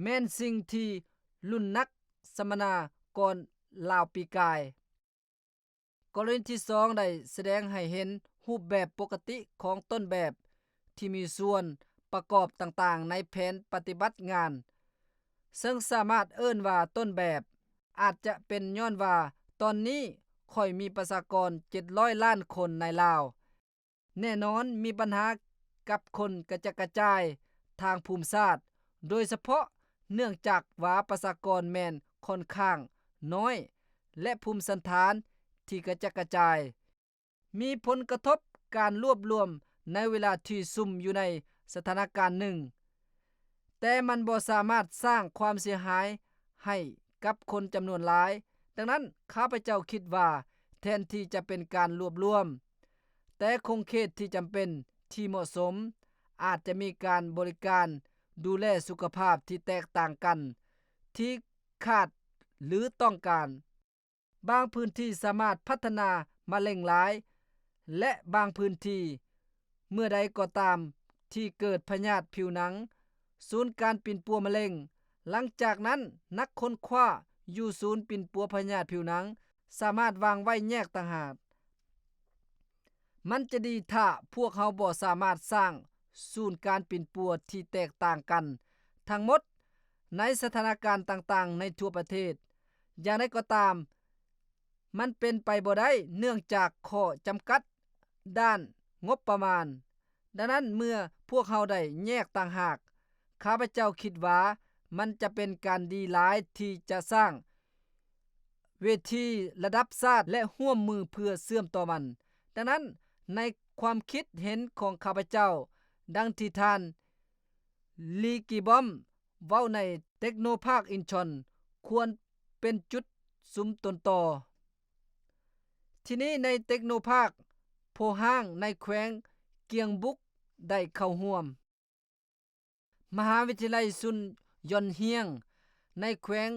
ແມ່ນສິ່ງທີ່ລຸ້ນນັກສຳມະນາກ່ອນລາວປີກາຍ. ກໍລະນີທີສອງໄດ້ສະແດງໃຫ້ເຫັນຮູບແບບປົກກະຕິຂອງຕົ້ນແບບທີ່ມີສ່ວນປະກອບຕ່າງໆໃນແຜນປະຕິບັດງານ, ເຊິ່ງສາມາດເອີ້ນວ່າຕົ້ນແບບ. ອາດຈະເປັນຍ້ອນວ່າຕອນນີ້ຂ້ອຍມີປະຊາກອນເຈັດຮ້ອຍລ້ານຄົນໃນລາວ. ແນ່ນອນມີບັນຫາກັບຄົນກະຈັດກະຈາຍທາງພູມສາດ, ໂດຍສະເພາະເນື່ອງຈາກວ່າປະຊາກອນແມ່ນຂ້ອນຂ້າງນ້ອຍ ແລະ ພູມສັນຖານທີ່ກະຈັດກະຈາຍ, ມີຜົນກະທົບການລວບລວມໃນເວລາທີ່ຊຸ່ມຢູ່ໃນສະຖານະການໜຶ່ງ, ແຕ່ມັນບໍ່ສາມາດສ້າງຄວາມເສຍຫາຍໃຫ້ກັບຄົນຈຳນວນຫຼາຍ. ດັ່ງນັ້ນ, ຂ້າພະເຈົ້າຄິດວ່າແທນທີ່ຈະເປັນການລວບລວມ ແຕ່ຂົງເຂດທີ່ຈຳເປັນທີ່ເໝາະສົມ, ອາດຈະມີການບໍລິການດູແລສຸຂະພາບທີ່ແຕກຕ່າງກັນທີ່ຂາດ ຫຼື ຕ້ອງການ. ບາງພື້ນທີ່ສາມາດພັດທະນາມະເລັງຫຼາຍ ແລະ ບາງພື້ນທີ່ ເມື່ອໃດກໍຕາມທີ່ເກີດພະຍາດຜິວໜັງ, ສູນການປິ່ນປົວມະເລັງ. ຫຼັງຈາກນັ້ນ, ນັກຄົ້ນຄວ້າຢູ່ສູນປິ່ນປົວພະຍາດຜິວໜັງສາມາດວາງໄວ້ແຍກຕ່າງຫາກ. ມັນຈະດີຖ້າພວກເຮົາບໍ່ສາມາດສ້າງສູນການປິ່ນປົວທີ່ແຕກຕ່າງກັນທັງໝົດໃນສະຖານະການຕ່າງໆໃນທົ່ວປະເທດ. ຢ່າງໃດກໍຕາມ, ມັນເປັນໄປບໍ່ໄດ້ເນື່ອງຈາກຂໍ້ຈຳກັດດ້ານງົບປະມານ. ດັ່ງນັ້ນ, ເມື່ອພວກເຮົາໄດ້ແຍກຕ່າງຫາກ, ຂ້າພະເຈົ້າຄິດວ່າມັນຈະເປັນການດີຫຼາຍທີ່ຈະສ້າງເວທີລະດັບຊາດ ແລະ ຮ່ວມມືເພື່ອເຊື່ອມຕໍ່ມັນ. ດັ່ງນັ້ນ, ໃນຄວາມຄິດເຫັນຂອງຂ້າພະເຈົ້າ, ດັ່ງທີ່ທ່ານ ລີກີບອມ ເວົ້າໃນເຕັກໂນພາກອິນຊອນ ຄວນເປັນຈຸດສຸມຕົ້ນຕໍ. ທີ່ນີ້ໃນເຕັກໂນພາກໂພຮາງໃນແຂວງກຽງບຸກໄດ້ເຂົ້າຮ່ວມ. ມະຫາວິທະຍາໄລຊຸນຢອນຮຽງໃນແຂວງ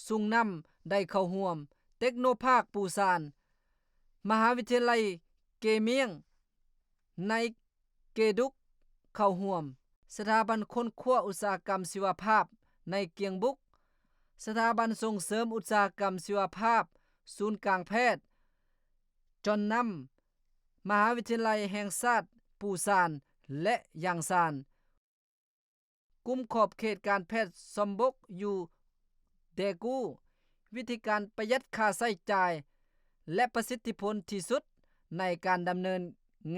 ຊຸງນຳໄດ້ເຂົ້າຮ່ວມ. ເຕັກໂນພາກປູຊານ, ມະຫາວິທະຍາໄລເກມຽງໃນເກດຸກເຂົ້າຮ່ວມ. ສະຖາບັນຄົ້ນຄວ້າອຸດສາຫະກຳຊີວະພາບໃນກຽງບຸກ, ສະຖາບັນສົ່ງເສີມອຸດສາຫະກຳຊີວະພາບສູນກາງແພດຈອນນຳ, ມະຫາວິທະຍາໄລແຫ່ງຊາດປູຊານ ແລະ ຢາງຊານ, ກຸ່ມຂອບເຂດການແພດຊອມບົກຢູ່ແດກູ. ວິທີການປະຢັດຄ່າໃຊ້ຈ່າຍ ແລະ ປະສິດທິຜົນທີ່ສຸດໃນການດຳເນີນ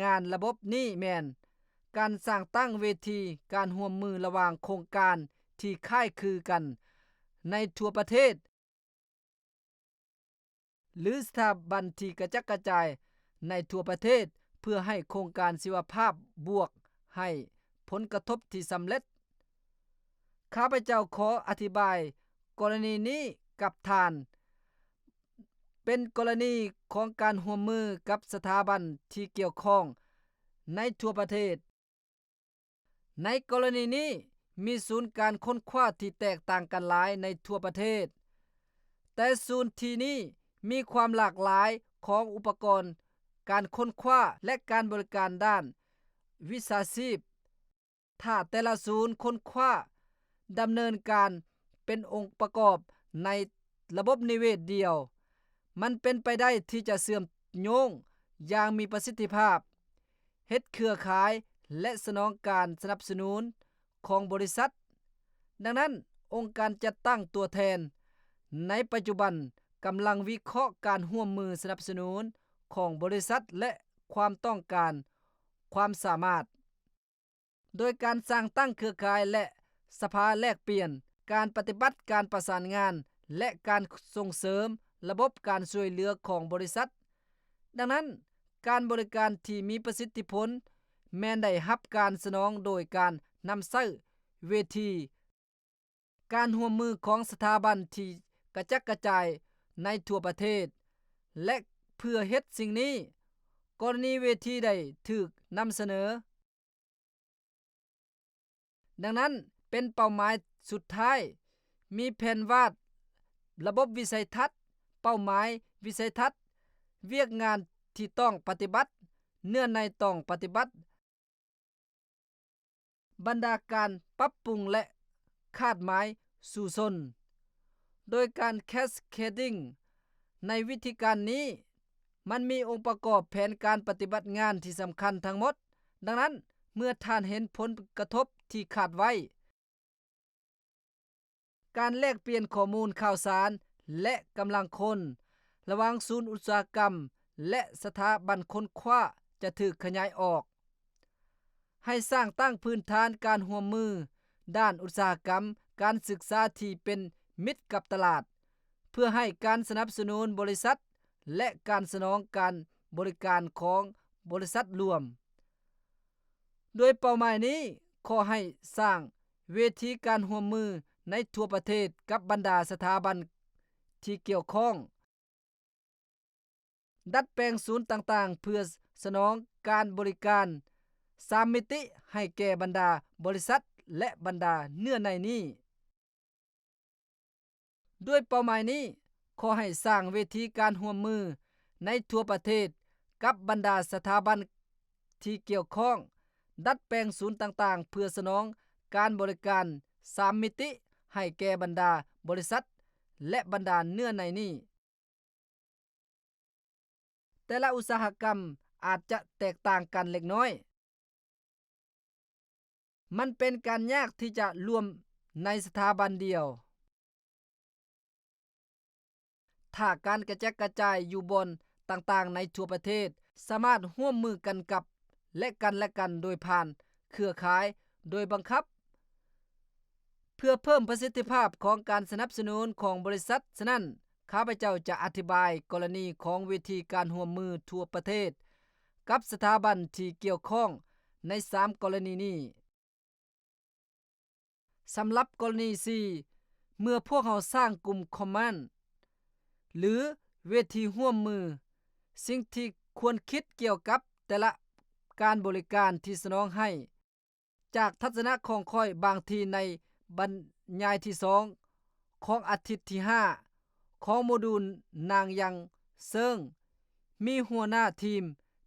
ງານລະບົບນີ້ແມ່ນການສ້າງຕັ້ງເວທີການຮ່ວມມືລະຫວ່າງໂຄງການທີ່ຄ້າຍຄືກັນໃນທົ່ວປະເທດ ຫຼື ສະຖາບັນທີ່ກະຈັດກະຈາຍໃນທົ່ວປະເທດ ເພື່ອໃຫ້ໂຄງການຊີວະພາບບວກໃຫ້ຜົນກະທົບທີ່ສຳເລັດ. ຂ້າພະເຈົ້າຂໍອະທິບາຍກໍລະນີນີ້ກັບທ່ານ. ເປັນກໍລະນີຂອງການຮ່ວມມືກັບສະຖາບັນທີ່ກ່ຽວຂ້ອງໃນທົ່ວປະເທດ. ໃນກໍລະນີນີ້, ມີສູນການຄົ້ນຄວ້າທີ່ແຕກຕ່າງກັນຫຼາຍໃນທົ່ວປະເທດ, ແຕ່ສູນທີ່ນີ້ມີຄວາມຫຼາກຫຼາຍຂອງອຸປະກອນການຄົ້ນຄວ້າ ແລະ ການບໍລິການດ້ານວິຊາຊີບ. ຖ້າແຕ່ລະສູນຄົ້ນຄວ້າດຳເນີນການເປັນອົງປະກອບໃນລະບົບນິເວດດຽວ, ມັນເປັນໄປໄດ້ທີ່ຈະເຊື່ອມໂຍງຢ່າງມີປະສິດທິພາບ, ເຮັດເຄືອຂ່າຍ ແລະ ສະໜອງການສະໜັບສະໜູນຂອງບໍລິສັດ. ດັ່ງນັ້ນ, ອົງການຈັດຕັ້ງຕົວແທນໃນປັດຈຸບັນກຳລັງວິເຄາະການຮ່ວມມືສະໜັບສະໜູນຂອງບໍລິສັດ ແລະ ຄວາມຕ້ອງການ, ຄວາມສາມາດ. ໂດຍການສ້າງຕັ້ງເຄືອຂ່າຍ ແລະ ສະພາແລກປ່ຽນ, ການປະຕິບັດການປະສານງານ ແລະ ການສົ່ງເສີມລະບົບການຊ່ວຍເຫຼືອຂອງບໍລິສັດ. ດັ່ງນັ້ນ, ການບໍລິການທີ່ມີປະສິດທິຜົນແມ່ນໄດ້ຮັບການສະໜອງໂດຍການນຳໃຊ້ເວທີ ການຮ່ວມມືຂອງສະຖາບັນທີ່ກະຈັດກະຈາຍໃນທົ່ວປະເທດ ແລະ ເພື່ອເຮັດສິ່ງນີ້, ກໍລະນີເວທີໄດ້ຖືກນຳສະເໜີ. ດັ່ງນັ້ນ, ເປັນເປົ້າໝາຍສຸດທ້າຍ, ມີແຜນວາດ, ລະບົບວິໄສທັດ, ເປົ້າໝາຍ, ວິໄສທັດ, ວຽກງານທີ່ຕ້ອງປະຕິບັດ, ເນື້ອໃນຕ້ອງປະຕິບັດ, ບັນດາການປັບປຸງ ແລະ ຄາດໝາຍສູ້ຊົນ. ໂດຍການແຄສເຄດດິງໃນວິທີການນີ້, ມັນມີອົງປະກອບແຜນການປະຕິບັດງານທີ່ສຳຄັນທັງໝົດ. ດັ່ງນັ້ນ, ເມື່ອທ່ານເຫັນຜົນກະທົບທີ່ຄາດໄວ້, ການແລກປ່ຽນຂໍ້ມູນຂ່າວສານ ແລະ ກຳລັງຄົນ ລະຫວ່າງສູນອຸດສາຫະກຳ ແລະ ສະຖາບັນຄົ້ນຄວ້າຈະຖືກຂະຫຍາຍອອກ. ໃຫ້ສ້າງຕັ້ງພື້ນຖານການຮ່ວມມືດ້ານອຸດສາຫະກຳ, ການສຶກສາທີ່ເປັນມິດກັບຕະຫຼາດ, ເພື່ອໃຫ້ການສະໜັບສະໜູນບໍລິສັດ ແລະ ການສະໜອງການບໍລິການຂອງບໍລິສັດລວມ. ໂດຍເປົ້າໝາຍນີ້, ຂໍໃຫ້ສ້າງເວທີການຮ່ວມມືໃນທົ່ວປະເທດກັບບັນດາສະຖາບັນທີ່ກ່ຽວຂ້ອງ, ດັດແປງສູນຕ່າງໆເພື່ອສະໜອງການບໍລິການສາມມິຕິໃຫ້ແກ່ບັນດາບໍລິສັດ ແລະ ບັນດາເນື້ອໃນນີ້. ດ້ວຍເປົ້າໝາຍນີ້, ຂໍໃຫ້ສ້າງເວທີການຮ່ວມມືໃນທົ່ວປະເທດກັບບັນດາສະຖາບັນທີ່ກ່ຽວຂ້ອງ, ດັດແປງສູນຕ່າງໆເພື່ອສະໜອງການບໍລິການສາມມິຕິໃຫ້ແກ່ບັນດາບໍລິສັດ ແລະ ບັນດາເນື້ອໃນນີ້. ແຕ່ລະອຸດສາຫະກຳອາດຈະແຕກຕ່າງກັນເລັກນ້ອຍ. ມັນເປັນການຍາກທີ່ຈະລວມໃນສະຖາບັນດຽວ. ໄທ ຖ້າການກະແຈກກະຈາຍຢູ່ບ່ອນຕ່າງໆໃນທົ່ວປະເທດ ສາມາດຮ່ວມມືກັນກັບ ແລະ ກັນແລະກັນໂດຍຜ່ານເຄືອຂ່າຍໂດຍບັງຄັບ. ເພື່ອເພີ່ມປະສິດທິພາບຂອງການສະໜັບສະໜູນຂອງບໍລິສັດ, ສະນັ້ນ ຂ້າພະເຈົ້າຈະອະທິບາຍກໍລະນີຂອງເວທີການຮ່ວມມືທົ່ວປະເທດກັບສະຖາບັນທີ່ກ່ຽວຂ້ອງໃນສາມກໍລະນີນີ້. ສຳລັບກໍລະນີສີ່ ເມື່ອພວກເຮົາສ້າງກຸ່ມ Command ຫຼື ເວທີຮ່ວມມື, ສິ່ງທີ່ຄວນຄິດກ່ຽວກັບແຕ່ລະການບໍລິການທີ່ສະໜອງໃຫ້ ຈາກທັດສະນະຂອງຂ້ອຍ, ບາງທີໃນບັນຍາຍທີສອງຂອງອາທິດທີຫ້າຂອງໂມດູນ, ນາງ Yang Seung ມີຫົວໜ້າທີມ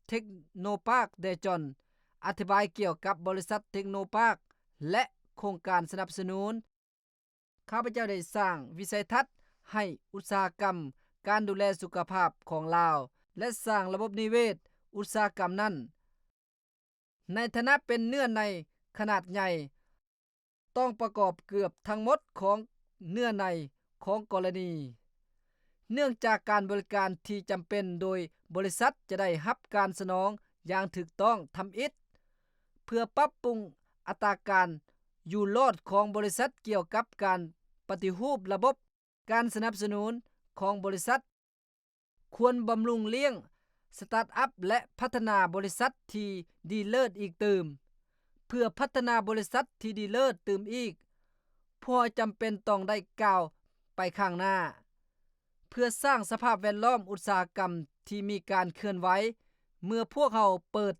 Technopark Daejeon ອະທິບາຍກ່ຽວກັບບໍລິສັດ Technopark ແລະ ໂຄງການສະໜັບສະໜູນ. ຂ້າພະເຈົ້າໄດ້ສ້າງວິໄສທັດໃຫ້ອຸດສາຫະກຳການດູແລສຸຂະພາບຂອງລາວ ແລະ ສ້າງລະບົບນິເວດອຸດສາຫະກຳນັ້ນ. ໃນຖານະເປັນເນື້ອໃນຂະໜາດໃຫຍ່, ຕ້ອງປະກອບເກືອບທັງໝົດຂອງເນື້ອໃນຂອງກໍລະນີ, ເນື່ອງຈາກການບໍລິການທີ່ຈຳເປັນໂດຍບໍລິສັດຈະໄດ້ຮັບການສະໜອງຢ່າງຖືກຕ້ອງທຳອິດ ເພື່ອປັບປຸງອັດຕາການຢູ່ລອດຂອງບໍລິສັດ. ກ່ຽວກັບການປະຕິຮູບລະບົບການສະໜັບສະໜູນຂອງບໍລິສັດ, ຄວນບຳລຸງລ້ຽງສະຕາດອັບ ແລະ ພັດທະນາບໍລິສັດທີ່ດີເລີດອີກຕື່ມ. ເພື່ອພັດທະນາບໍລິສັດທີ່ດີເລີດຕື່ມອີກ, ພວກເຮົາຈຳເປັນຕ້ອງໄດ້ກ້າວໄປຂ້າງໜ້າ ເພື່ອສ້າງສະພາບແວດລ້ອມອຸດສາຫະກຳທີ່ມີການເຄື່ອນໄຫວ ເມື່ອພວກເຮົາເປີດ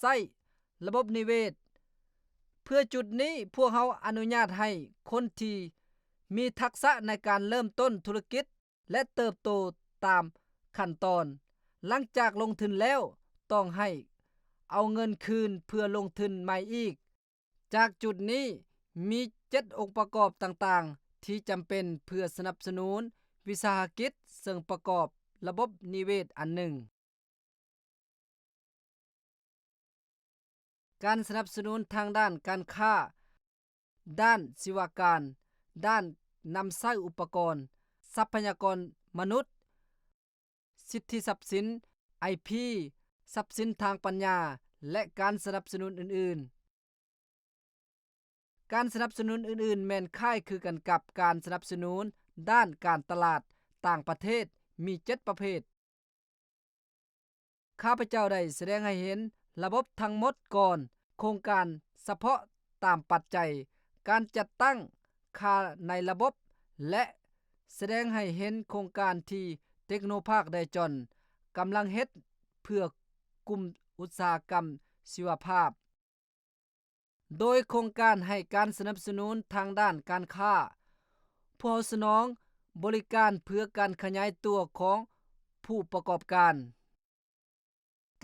ໃຊ້ລະບົບນິເວດ. ເພື່ອຈຸດນີ້, ພວກເຮົາອະນຸຍາດໃຫ້ຄົນທີ່ມີທັກສະໃນການເລີ່ມຕົ້ນທຸລະກິດ ແລະ ເຕີບໂຕຕາມຂັ້ນຕອນ. ຫຼັງຈາກລົງທຶນແລ້ວ, ຕ້ອງໃຫ້ເອົາເງິນຄືນເພື່ອລົງທຶນໃໝ່ອີກ. ຈາກຈຸດນີ້, ມີເຈັດອົງປະກອບຕ່າງໆທີ່ຈຳເປັນເພື່ອສະໜັບສະໜູນວິສາຫະກິດ, ເຊິ່ງປະກອບລະບົບນິເວດອັນໜຶ່ງ. ການສະໜັບສະໜູນທາງດ້ານການຄ້າ, ດ້ານຊີວະການ, ດ້ານນຳໃຊ້ອຸປະກອນ, ຊັບພະຍາກອນມະນຸດ, ສິດທິຊັບສິນ, ໄອພີ, ຊັບສິນທາງປັນຍາ ແລະ ການສະໜັບສະໜູນອື່ນໆ. ການສະໜັບສະໜູນອື່ນໆແມ່ນຄ້າຍຄືກັນກັບການສະໜັບສະໜູນດ້ານການຕະຫຼາດຕ່າງປະເທດ, ມີເຈັດປະເພດ. ຂ້າພະເຈົ້າໄດ້ສະແດງໃຫ້ເຫັນລະບົບທັງໝົດກ່ອນ, ໂຄງການສະເພາະຕາມປັດໄຈ, ການຈັດຕັ້ງຄ່າໃນລະບົບ ແລະ ສະແດງໃຫ້ເຫັນໂຄງການທີ່ Technopark Daejeon ກຳລັງເຮັດເພື່ອກຸ່ມອຸດສາຫະກຳຊີວະພາບ. ໂດຍໂຄງການໃຫ້ການສະໜັບສະໜູນທາງດ້ານການຄ້າ, ພວກເຮົາສະໜອງບໍລິການເພື່ອການຂະຫຍາຍຕົວຂອງຜູ້ປະກອບການ.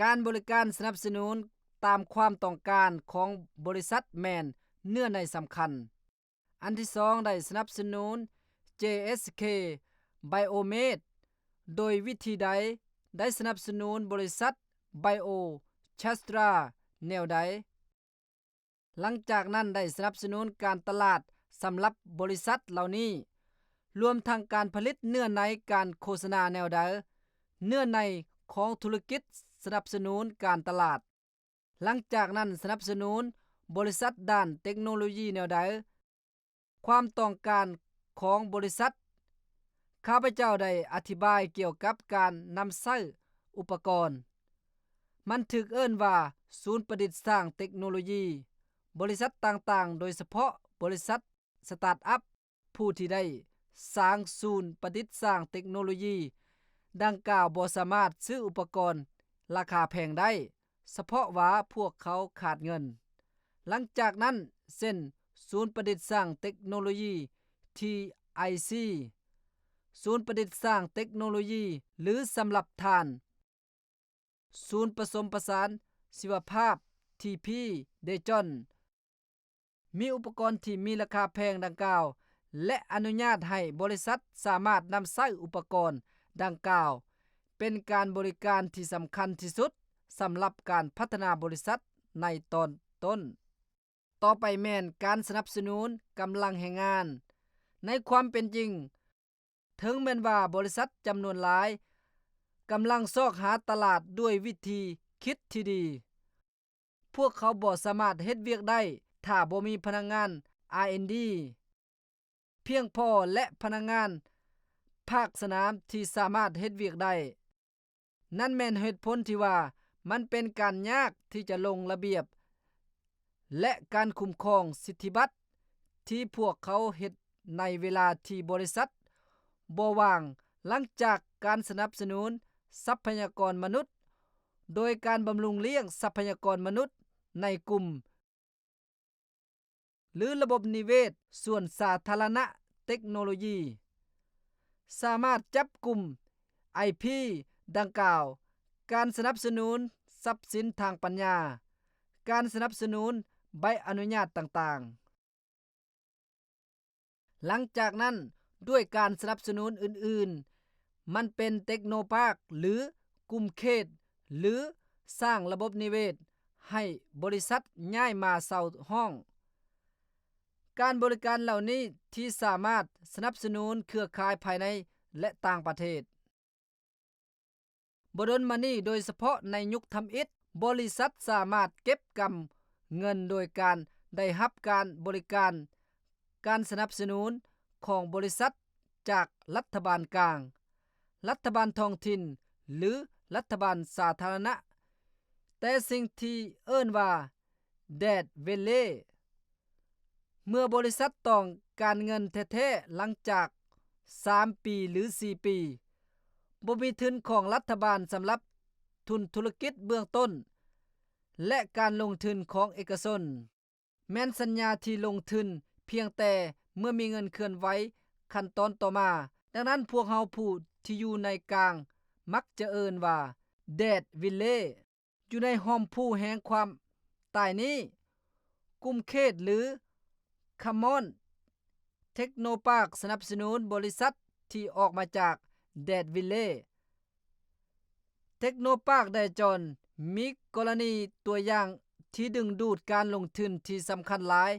ການບໍລິການສະໜັບສະໜູນຕາມຄວາມຕ້ອງການຂອງບໍລິສັດແມ່ນເນື້ອໃນສຳຄັນ. ອັນທີສອງ ໄດ້ສະໜັບສະໜູນ JSK Biomed ໂດຍວິທີໃດ? ໄດ້ສະໜັບສະໜູນບໍລິສັດ Biochestra ແນວໃດ? ຫຼັງຈາກນັ້ນໄດ້ສະໜັບສະໜູນການຕະຫຼາດສຳລັບບໍລິສັດເຫຼົ່ານີ້, ລວມທັງການຜະລິດເນື້ອໃນການໂຄສະນາແນວໃດ? ເນື້ອໃນຂອງທຸລະກິດສະໜັບສະໜູນການຕະຫຼາດ. ຫຼັງຈາກນັ້ນສະໜັບສະໜູນບໍລິສັດດ້ານເຕັກໂນໂລຢີແນວໃດ? ຄວາມຕ້ອງການຂອງບໍລິສັດ. ຂ້າພະເຈົ້າໄດ້ອະທິບາຍກ່ຽວກັບການນຳໃຊ້ອຸປະກອນ. ມັນຖືກເອີ້ນວ່າສູນປະດິດສ້າງເຕັກໂນໂລຢີ. ບໍລິສັດຕ່າງໆ, ໂດຍສະເພາະບໍລິສັດສະຕາດອັບ, ຜູ້ທີ່ໄດ້ສ້າງສູນປະດິດສ້າງເຕັກໂນໂລຢີດັ່ງກ່າວບໍ່ສາມາດຊື້ອຸປະກອນລາຄາແພງໄດ້, ສະເພາະວ່າພວກເຂົາຂາດເງິນ. ຫຼັງຈາກນັ້ນ, ເຊັ່ນ, ສູນປະດິດສ້າງເຕັກໂນໂລຢີ ທີໄອຊີ, ສູນປະດິດສ້າງເຕັກໂນໂລຢີ ຫຼື ສຳລັບຖ່ານ, ສູນປະສົມປະສານຊີວະພາບ ທີພີ ເດຈອນ ມີອຸປະກອນທີ່ມີລາຄາແພງດັ່ງກ່າວ ແລະ ອະນຸຍາດໃຫ້ບໍລິສັດສາມາດນຳໃຊ້ອຸປະກອນດັ່ງກ່າວ ເປັນການບໍລິການທີ່ສຳຄັນທີ່ສຸດສຳລັບການພັດທະນາບໍລິສັດໃນຕອນຕົ້ນ. ຕໍ່ໄປແມ່ນການສະໜັບສະໜູນກຳລັງແຮງງານ. ໃນຄວາມເປັນຈິງ, ເຖິງແມ່ນວ່າບໍລິສັດຈຳນວນຫຼາຍກຳລັງຊອກຫາຕະຫຼາດດ້ວຍວິທີຄິດທີ່ດີ, ພວກເຂົາບໍ່ສາມາດເຮັດວຽກໄດ້ຖ້າບໍ່ມີພະນັກງານ R and D ພຽງພໍ ແລະ ພະນັກງານພາກສະໜາມທີ່ສາມາດເຮັດວຽກໄດ້. ນັ້ນແມ່ນເຫດຜົນທີ່ວ່າມັນເປັນການຍາກທີ່ຈະລົງລະບຽບ ແລະ ການຄຸ້ມຄອງສິດທິບັດທີ່ພວກເຂົາເຮັດໃນເວລາທີ່ບໍລິສັດບໍ່ວ່າງ ຫຼັງຈາກການສະໜັບສະໜູນຊັບພະຍາກອນມະນຸດ ໂດຍການບຳລຸງລ້ຽງຊັບພະຍາກອນມະນຸດໃນກຸ່ມ ຫຼື ລະບົບນິເວດສ່ວນສາທາລະນະເຕັກໂນໂລຢີ ສາມາດຈັບກຸ່ມ IP ດັ່ງກ່າວ, ການສະໜັບສະໜູນຊັບສິນທາງປັນຍາ, ການສະໜັບສະໜູນໃບອະນຸຍາດຕ່າງໆ. ຫຼັງຈາກນັ້ນ, ດ້ວຍການສະໜັບສະໜູນອື່ນໆ, ມັນເປັນເຕັກໂນປາກ ຫຼື ກຸ່ມເຂດ ຫຼື ສ້າງລະບົບນິເວດໃຫ້ບໍລິສັດຍ້າຍມາເຊົ່າຫ້ອງ. ການບໍລິການເຫຼົ່ານີ້ທີ່ສາມາດສະໜັບສະໜູນເຄືອຂ່າຍພາຍໃນ ແລະ ຕ່າງປະເທດ. ບໍ່ດົນມານີ້, ໂດຍສະເພາະໃນຍຸກທຳອິດ, ບໍລິສັດສາມາດເກັບກຳເງິນໂດຍການໄດ້ຮັບການບໍລິການ, ການສະໜັບສະໜູນຂອງບໍລິສັດຈາກລັດຖະບານກາງ, ລັດຖະບານທ້ອງຖິ່ນ ຫຼື ລັດຖະບານສາທາລະນະ, ແຕ່ສິ່ງທີ່ເອີ້ນວ່າ Debt Valley. ເມື່ອບໍລິສັດຕ້ອງການເງິນແທ້ໆ ຫຼັງຈາກສາມປີ ຫຼື ສີ່ປີ, ບໍ່ມີທຶນຂອງລັດຖະບານສຳລັບທຶນທຸລະກິດເບື້ອງຕົ້ນ ແລະ ການລົງທຶນຂອງເອກະຊົນ, ແມ່ນສັນຍາທີ່ລົງທຶນພຽງແຕ່ເມື່ອມີເງິນເຄື່ອນໄຫວຂັ້ນຕອນຕໍ່ມາ. ດັ່ງນັ້ນ, ພວກເຮົາຜູ້ທີ່ຢູ່ໃນກາງມັກຈະເອີ້ນວ່າ Debt Valley. ຢູ່ໃນຮ່ອມພູແຫ່ງຄວາມຕາຍນີ້, ກຸ່ມເຂດ ຫຼື Common Technopark ສະໜັບສະໜູນບໍລິສັດທີ່ອອກມາຈາກ Debt Valley. Technopark Daejeon ມີກໍລະນີຕົວຢ່າງທີ່ດຶງດູດການລົງທຶນທີ່ສຳຄັນຫຼາຍ.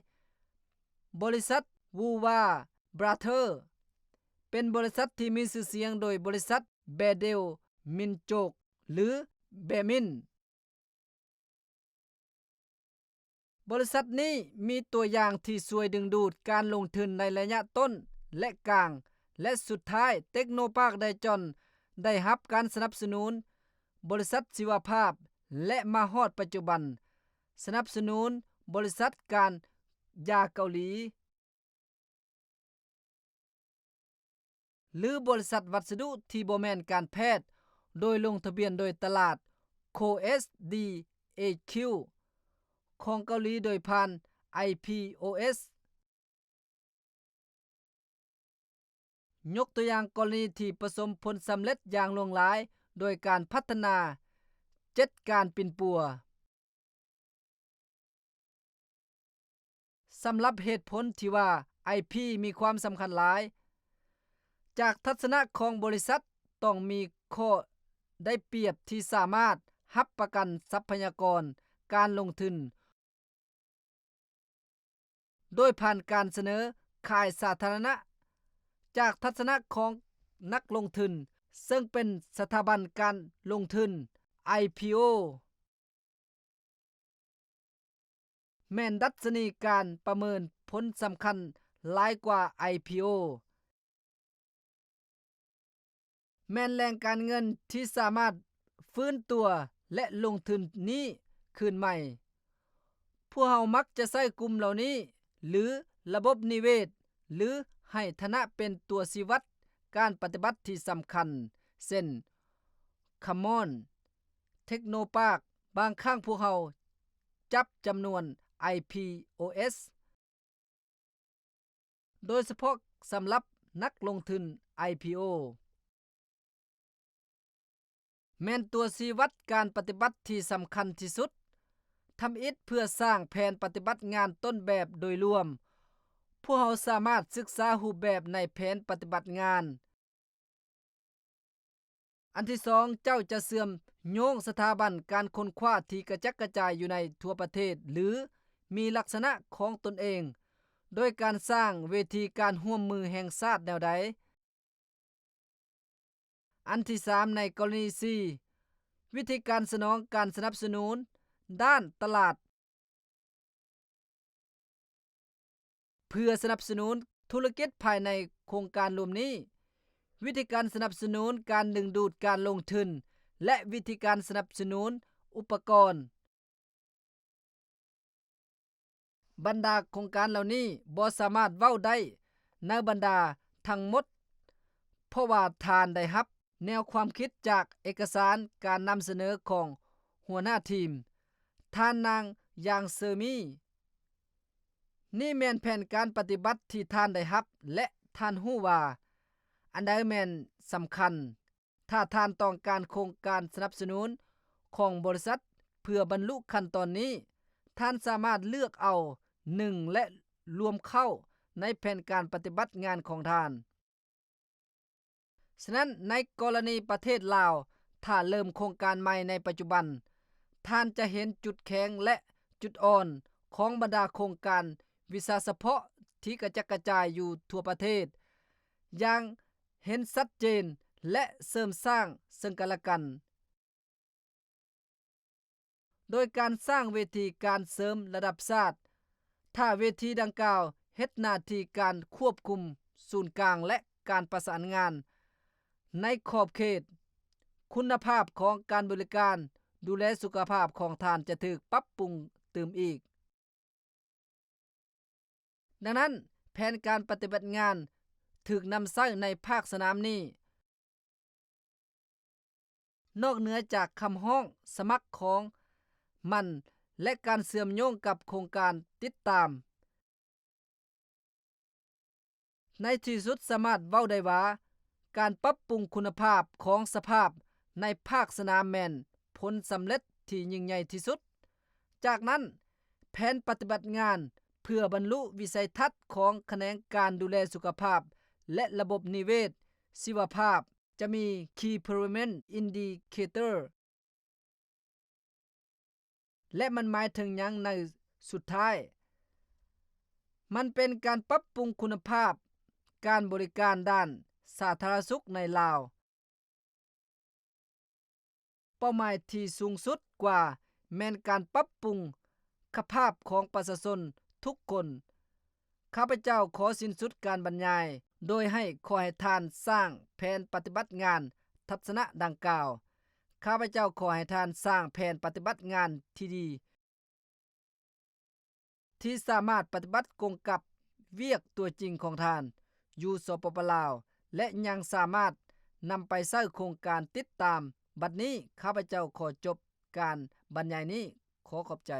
ບໍລິສັດ Woowa Brothers ເປັນບໍລິສັດທີ່ມີຊື່ສຽງໂດຍບໍລິສັດ Bedell Minchok ຫຼື Baemin. ບໍລິສັດນີ້ມີຕົວຢ່າງທີ່ຊ່ວຍດຶງດູດການລົງທຶນໃນໄລຍະຕົ້ນ ແລະ ກາງ, ແລະ ສຸດທ້າຍ Technopark Daejeon ໄດ້ຮັບການສະໜັບສະໜູນບໍລິສັດຊີວະພາບ ແລະ ມາຮອດປັດຈຸບັນ ສະໜັບສະໜູນບໍລິສັດການຢາເກົາຫຼີ ຫຼື ບໍລິສັດວັດສະດຸທີ່ບໍ່ແມ່ນການແພດ ໂດຍລົງທະບຽນໂດຍຕະຫຼາດ K O S D A Q ຂອງເກົາຫຼີໂດຍຜ່ານ I P O S. ຍົກຕົວຢ່າງກໍລະນີທີ່ປະສົມຜົນສຳເລັດຢ່າງຫຼວງຫຼາຍ ໂດຍການພັດທະນາເຈັດການປິ່ນປົວ. ສຳລັບເຫດຜົນທີ່ວ່າ I P ມີຄວາມສຳຄັນຫຼາຍ, ຈາກທັດສະນະຂອງບໍລິສັດ, ຕ້ອງມີຂໍ້ໄດ້ປຽບທີ່ສາມາດຮັບປະກັນຊັບພະຍາກອນການລົງທຶນ ໂດຍຜ່ານການສະເໜີຂາຍສາທາລະນະ. ຈາກທັດສະນະຂອງນັກລົງທຶນ, ເຊິ່ງເປັນສະຖາບັນການລົງທຶນ I P O ແມ່ນດັດຊະນີການປະເມີນຜົນສຳຄັນຫຼາຍກວ່າ I P O. ແມ່ນແຫຼ່ງການເງິນທີ່ສາມາດຟື້ນຕົວ ແລະ ລົງທຶນນີ້ຄືນໃໝ່. ພວກເຮົາມັກຈະໃຊ້ກຸ່ມເຫຼົ່ານີ້ ຫຼື ລະບົບນິເວດ ຫຼື ໃຫ້ຖານະເປັນຕົວຊີ້ວັດການປະຕິບັດທີ່ສຳຄັນ ເຊັ່ນ Common Technopark. ບາງຄັ້ງພວກເຮົາຈັບຈຳນວນ I P O S ໂດຍສະເພາະສຳລັບນັກລົງທຶນ I P O ແມ່ນຕົວຊີ້ວັດການປະຕິບັດທີ່ສຳຄັນທີ່ສຸດ. ທຳອິດເພື່ອສ້າງແຜນປະຕິບັດງານຕົ້ນແບບໂດຍລວມ, ພວກເຮົາສາມາດສຶກສາຮູບແບບໃນແຜນປະຕິບັດງານ. ອັນທີສອງ, ເຈົ້າຈະເຊື່ອມໂຍງສະຖາບັນການຄົ້ນຄວ້າທີ່ກະຈັດກະຈາຍຢູ່ໃນທົ່ວປະເທດ ຫຼື ມີລັກສະນະຂອງຕົນເອງ ໂດຍການສ້າງເວທີການຮ່ວມມືແຫ່ງຊາດແນວໃດ? ອັນທີສາມ ໃນກໍລະນີ C ວິທີການສະໜອງການສະໜັບສະໜູນດ້ານຕະຫຼາດ ເພື່ອສະໜັບສະໜູນທຸລະກິດພາຍໃນໂຄງການລວມນີ້, ວິທີການສະໜັບສະໜູນການດຶງດູດການລົງທຶນ ແລະ ວິທີການສະໜັບສະໜູນອຸປະກອນ. ບັນດາໂຄງການເຫຼົ່ານີ້ບໍ່ສາມາດເວົ້າໄດ້ໃນບັນດາທັງໝົດ, ເພາະວ່າທ່ານໄດ້ຮັບແນວຄວາມຄິດຈາກເອກະສານການນຳສະເໜີຂອງຫົວໜ້າທີມ, ທ່ານນາງ ຢາງ ເຊີມີ. ນີ້ແມ່ນແຜນການປະຕິບັດທີ່ທ່ານໄດ້ຮັບ ແລະ ທ່ານຮູ້ວ່າອັນໃດແມ່ນສຳຄັນ. ຖ້າທ່ານຕ້ອງການໂຄງການສະໜັບສະໜູນຂອງບໍລິສັດເພື່ອບັນລຸຂັ້ນຕອນນີ້, ທ່ານສາມາດເລືອກເອົາໜຶ່ງ ແລະ ລວມເຂົ້າໃນແຜນການປະຕິບັດງານຂອງທ່ານ. ສະນັ້ນ, ໃນກໍລະນີປະເທດລາວ, ຖ້າເລີ່ມໂຄງການໃໝ່ໃນປັດຈຸບັນ, ທ່ານຈະເຫັນຈຸດແຂງ ແລະ ຈຸດອ່ອນຂອງບັນດາໂຄງການວິຊາສະເພາະທີ່ກະຈັດກະຈາຍຢູ່ທົ່ວປະເທດຢ່າງເຫັນຊັດເຈນ ແລະ ເສີມສ້າງເຊິ່ງກັນແລະກັນ. ໂດຍການສ້າງເວທີການເສີມລະດັບຊາດ, ຖ້າເວທີດັ່ງກ່າວເຮັດໜ້າທີ່ການຄວບຄຸມສູນກາງ ແລະ ການປະສານງານໃນຂອບເຂດ, ຄຸນນະພາບຂອງການບໍລິການດູແລສຸຂະພາບຂອງທ່ານຈະຖືກປັບປຸງຕື່ມອີກ. ດັ່ງນັ້ນ, ແຜນການປະຕິບັດງານຖືກນຳໃຊ້ໃນພາກສະໜາມນີ້. ນອກເໜືອຈາກຄຳຮ້ອງສະໝັກຂອງມັນ ແລະ ການເຊື່ອມໂຍງກັບໂຄງການຕິດຕາມ, ໃນທີ່ສຸດສາມາດເວົ້າໄດ້ວ່າ ການປັບປຸງຄຸນນະພາບຂອງສະພາບໃນພາກສະໜາມແມ່ນຜົນສຳເລັດທີ່ຍິ່ງໃຫຍ່ທີ່ສຸດ. ຈາກນັ້ນ, ແຜນປະຕິບັດງານເພື່ອບັນລຸວິໄສທັດຂອງຂະແໜງການດູແລສຸຂະພາບ ແລະ ລະບົບນິເວດຊີວະພາບ ຈະມີ Key Performance Indicator ແລະ ມັນໝາຍເຖິງຫຍັງໃນສຸດທ້າຍ? ມັນເປັນການປັບປຸງຄຸນນະພາບການບໍລິການດ້ານສາທາລະນະສຸກໃນລາວ. ເປົ້າໝາຍທີ່ສູງສຸດກວ່າແມ່ນການປັບປຸງສະພາບຂອງປະຊາຊົນທຸກຄົນ. ຂ້າພະເຈົ້າຂໍສິ້ນສຸດການບັນຍາຍ ໂດຍໃຫ້ ຂໍໃຫ້ທ່ານສ້າງແຜນປະຕິບັດງານທັດສະນະດັ່ງກ່າວ. ຂ້າພະເຈົ້າຂໍໃຫ້ທ່ານສ້າງແຜນປະຕິບັດງານທີ່ດີ ທີ່ສາມາດປະຕິບັດກົງກັບວຽກຕົວຈິງຂອງທ່ານຢູ່ ສປປ ລາວ ແລະ ຍັງສາມາດນຳໄປໃຊ້ໂຄງການຕິດຕາມ. ບັດນີ້ຂ້າພະເຈົ້າຂໍຈົບການບັນຍາຍນີ້. ຂໍຂອບໃຈ.